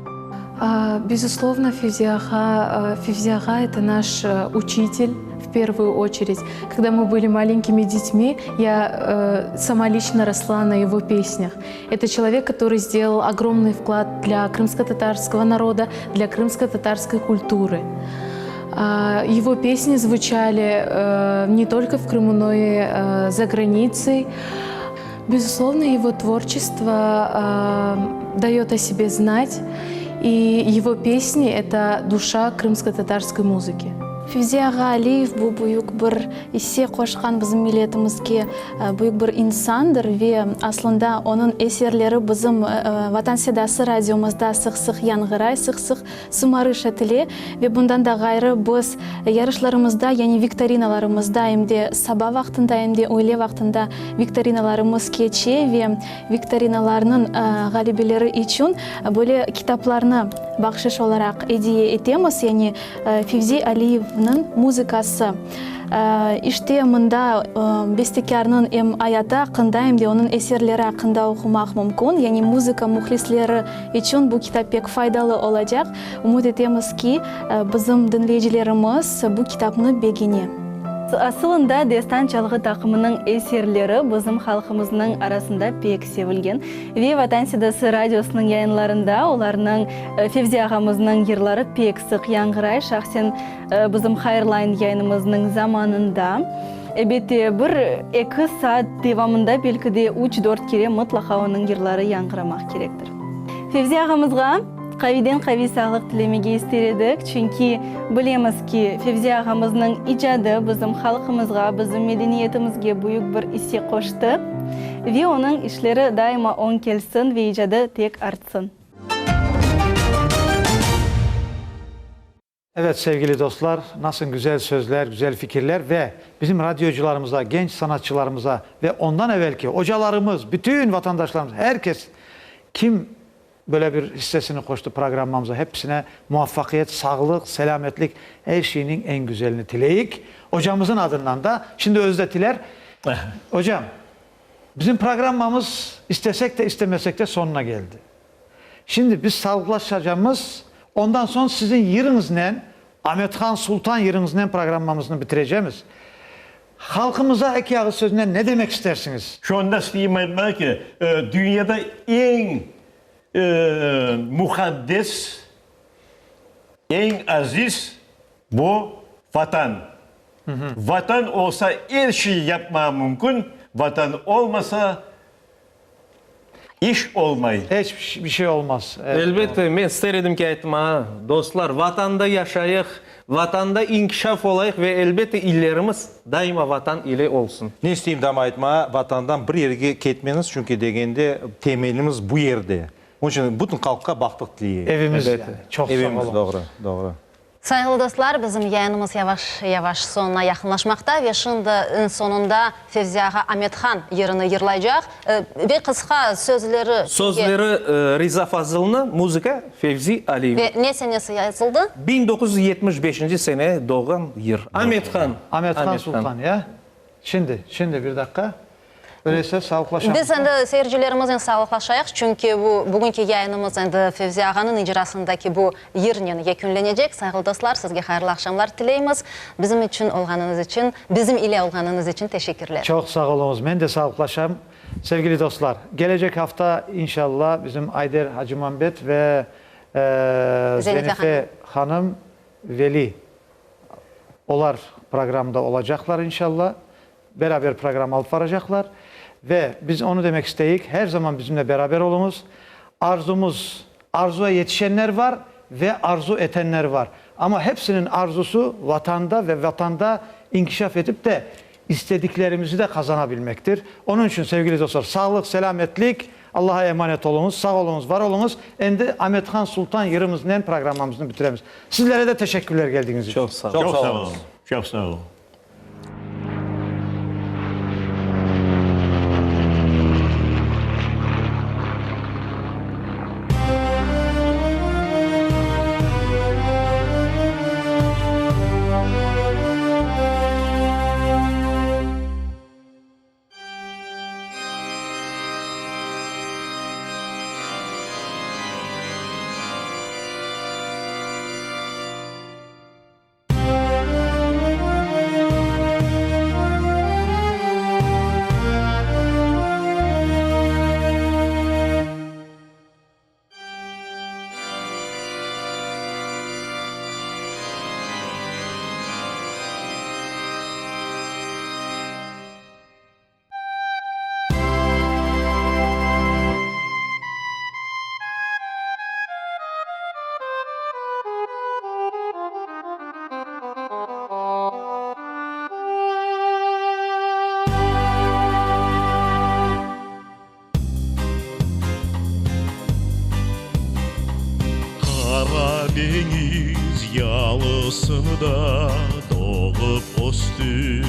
Bezuslovno, Fevzi ağa, Fevzi ağa это наш учитель в первую очередь. Когда мы были маленькими детьми, я сама лично росла на его песнях. Это человек, который сделал огромный вклад для крымско-татарского народа, для крымско-татарской культуры. Его песни звучали не только в Крыму, но и за границей. Безусловно, его творчество дает о себе знать, и его песни – это душа крымско-татарской музыки. Fevzi ağa Aliyev bu büyük bir isse qoşqan bizim milletimizge büyük bir insandır ve aslında onıñ eserleri bizim Vatan sedası radiomızda sıq-sıq yañğıray, sıq-sıq sımarış etile ve bundan da ğayrı biz yarışlarımızda, yani viktorinalarımızda em de saba vaqtında, em de öyle vaqtında viktorinalarımız keçe ve viktorinalarnıñ ğalibeleri içün böyle kitaplarnı bahşış olaraq ediye etemiz, yani Fevzi Aliyevniñ muzıkası. İşte, mında bestekârnıñ em ayatı aqqında, em de onıñ eserleri aqqında oqumaq mümkün. Yani muzıka mühlisleri içün bu kitap pek faydalı olacaq. Ümüt etemiz ki, bizim diñleyicilerimiz bu kitapnı begene. Asılında, Destan çalğı taqımınıñ eserleri bizim halqımıznıñ arasında pek sevilgen ve Vatan sedası radiosınıñ yayınlarında olarnıñ, Fevzi ağamıznıñ yırları pek sıq yañğıray. Şahsen bizim Hayırlayın yayınımıznıñ zamanında, elbette, bir eki saat devamında belki de üç-dört kere mıtlaqa onıñ yırları yañğıramaq kerektir. Fevzi ağamızğa qaviyden qaviy sağlıq tilemege ister edik, çünki bilemiz ki, Fevzi ağamıznıñ icadı bizim halqımızğa, bizim medeniyetimizge büyük bir isse qoştı ve onıñ işleri daima oñ kelsin ve icadı tek artsın. Evet, sevgili dostlar, nasıl güzel sözler, güzel fikirler ve bizim radiocılarımıza, genç sanatçılarımıza ve ondan evelki ocalarımız, bütün vatandaşlarımız, herkes kim böyle bir hissesini qoştı programmamıza, hepsine muvaffaqiyet, sağlıq, selâmetlik, er şeyniñ eñ güzelini tileyik. Ocamızın adından da, şimdi özü de tiler. Ocam, bizim programmamız istesek de, istemesek de soñuna keldi. Şimdi biz sağlıqlaşacamız, ondan soñ siziñ yırıñıznen, Amethan Sultan yırıñıznen programmamıznı bitirecemiz. Halqımıza eki ağız söznen ne demek istersiñiz? Şonda isteyim aytmağa ki, dünyada eñ muqaddes, eñ aziz bu Vatan. Vatan olsa er şey yapmağa mümkün, Vatan olmasa İş olmay. Eç bir şey olmaz. Elbette, men ister edim ki, aytmağa, dostlar, Vatanda yaşayıq, Vatanda inkişaf olayıq ve elbette illerimiz daima Vatan ile olsun. Ne isteyim dam aytmağa, Vatandan bir yerge ketmeñiz, çünki degende temelimiz bu yerde. Onıñ içün bütün halqqa bahtıq tileyim. Evimiz yani. Çoq sağ olun. Evimiz, doğru, doğru. Sayğılı dostlar, bizim yayınımız yavaş-yavaş soñuna yaqınlaşmaqta ve şimdi eñ soñunda Fevzi ağa Amethan yırını yırlaycaq ve qısqa sözleri. Sözleri Riza Fazılnı, muzıka Fevzi Aliyevniñ. Ve ne senesi yazıldı? 1975 sene doğğan yır. Amethan. Amethan Sultan, ya? Şimdi, şimdi bir daqqa. Öyleyse sağlıqlaşamız. Biz endi seyircilerimiznen sağlıqlaşayıq, çünki bu bugünki yayınımız endi Fevzi ağanıñ icrasındaki bu yırnen yekünlenecek. Sayğılı dostlar, sizge hayırlı aqşamlar tileymiz. Bizim içün olğanıñız içün, bizim ile olğanıñız içün teşekkürler. Çoq sağ oluñız. Men de sağlıqlaşam. Sevgili dostlar, gelecek hafta inşallah bizim Ayder Hacımambet ve Zenife hanım Veli olar programda olacaqlar inşallah. Beraber program alıp varacaqlar. Ve biz onı demek isteyik, her zaman bizimle beraber oluñız. Arzumız, arzuya yetişenler var ve arzu etenler var. Amma hepsiniñ arzusı Vatanda ve Vatanda inkişaf etip de istediklerimizi de qazanabilmektir. Onıñ içün, sevgili dostlar, sağlıq, selâmetlik, Allaha emanet oluñız, sağ oluñız, var oluñız. Endi Amethan Sultan yırımıznen programmamıznı bitiremiz. Sizlere de teşekkürler geldigiñiz içün. Çoq sağ Çoq sağ oluñ. Çoq sağ oluñ. Qara deñiz yalısında doğıp östüñ,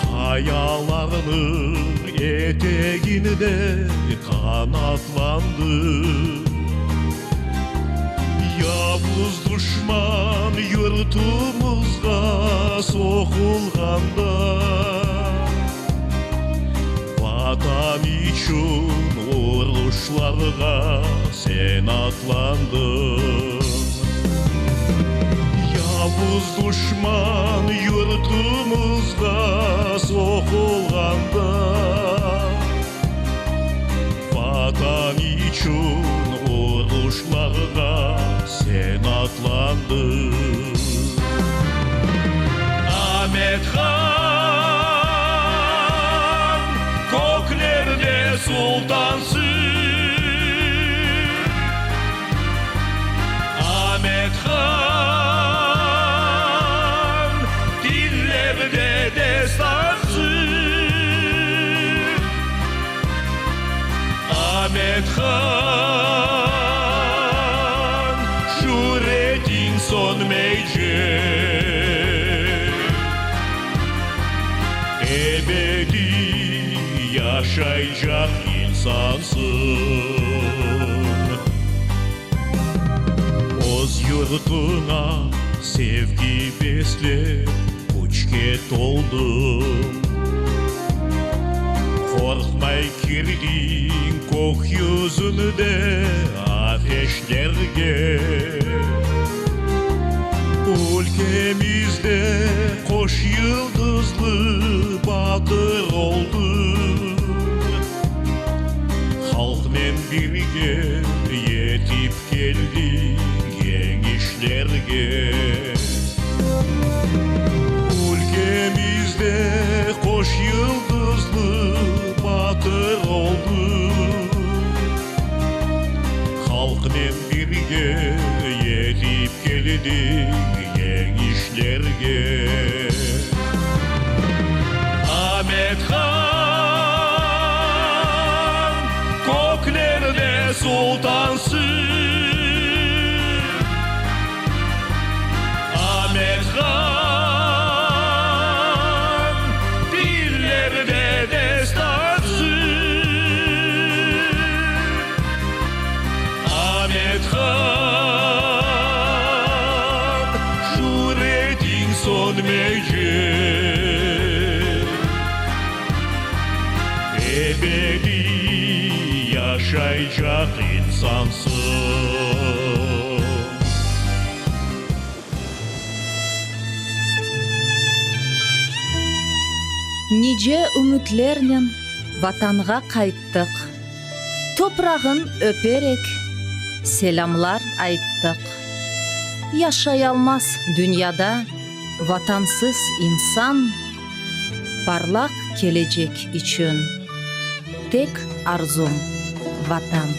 Qayalarnıñ eteginde qanatlandıñ. Yavuz duşman yurtumızğa soqulğanda, Vatan içün uruşlarğa sen atlandıñ. Yavuz duşman yurtumızğa soqulğanda, Vatan içün uruşlarğa sen atlandıñ. Amet han, köklerde sultansıñ. Amet han, dillerde destansıñ. Amet han, şüregimde. yaşaycaq insansıñ. Öz yurtuña sevgi beslep küçke toldıñ. Qorqmay kirdiñ kök yüzünde ateşlerge. Ülkemizde qoş yıldızlı batır oldıñ. Halqnen birge yetip keldiñ yeñişlerge. Ülkemizde qoş yıldızlı batır oldıñ. Halqnen birge yetip keldiñ yeñişlerge. Amet han, köklerde sultansıñ. Amet han, dillerde destansıñ. Amet han, şüretiñ sönmeycek, Ebediy yaşaycaq insansıñ. Nice ümütlernen Vatanğa qayttıq. Toprağın öperek, selâmlar ayttıq. Yaşayalmaz dünyada Vatansız insan, Parlaq kelecek içün tek arzum, Vatan.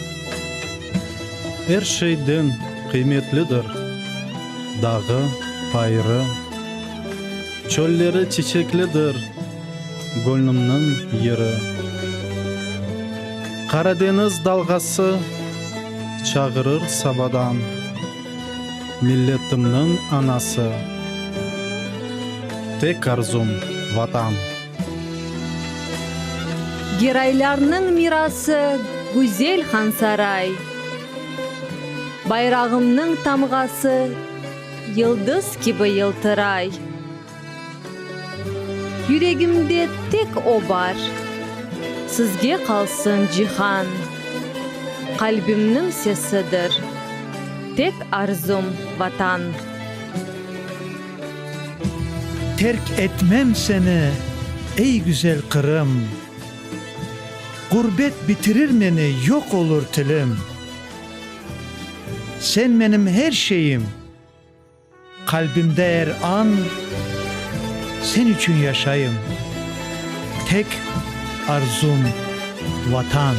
Er şeyden qıymetlidir dağı, bayırı, Çölleri çiçeklidir gönlümniñ yırı. Qaradeñiz dalğası çağırır sabadan, Milletimniñ anası, tek arzum, Vatan. Geraylarnıñ mirası güzel Hansaray, Bayrağımnıñ tamğası yıldız kibi yıltıray. Yüregimde tek o bar, sizge qalsın cihan, Qalbimniñ sesidir, tek arzum, Vatan. Terk etmem seni, ey güzel Qırım, Ğurbet bitirir meni, yoq olur tilim. Sen menim her şeyim, Qalbimde er an sen içün yaşayım, Tek arzum, Vatan.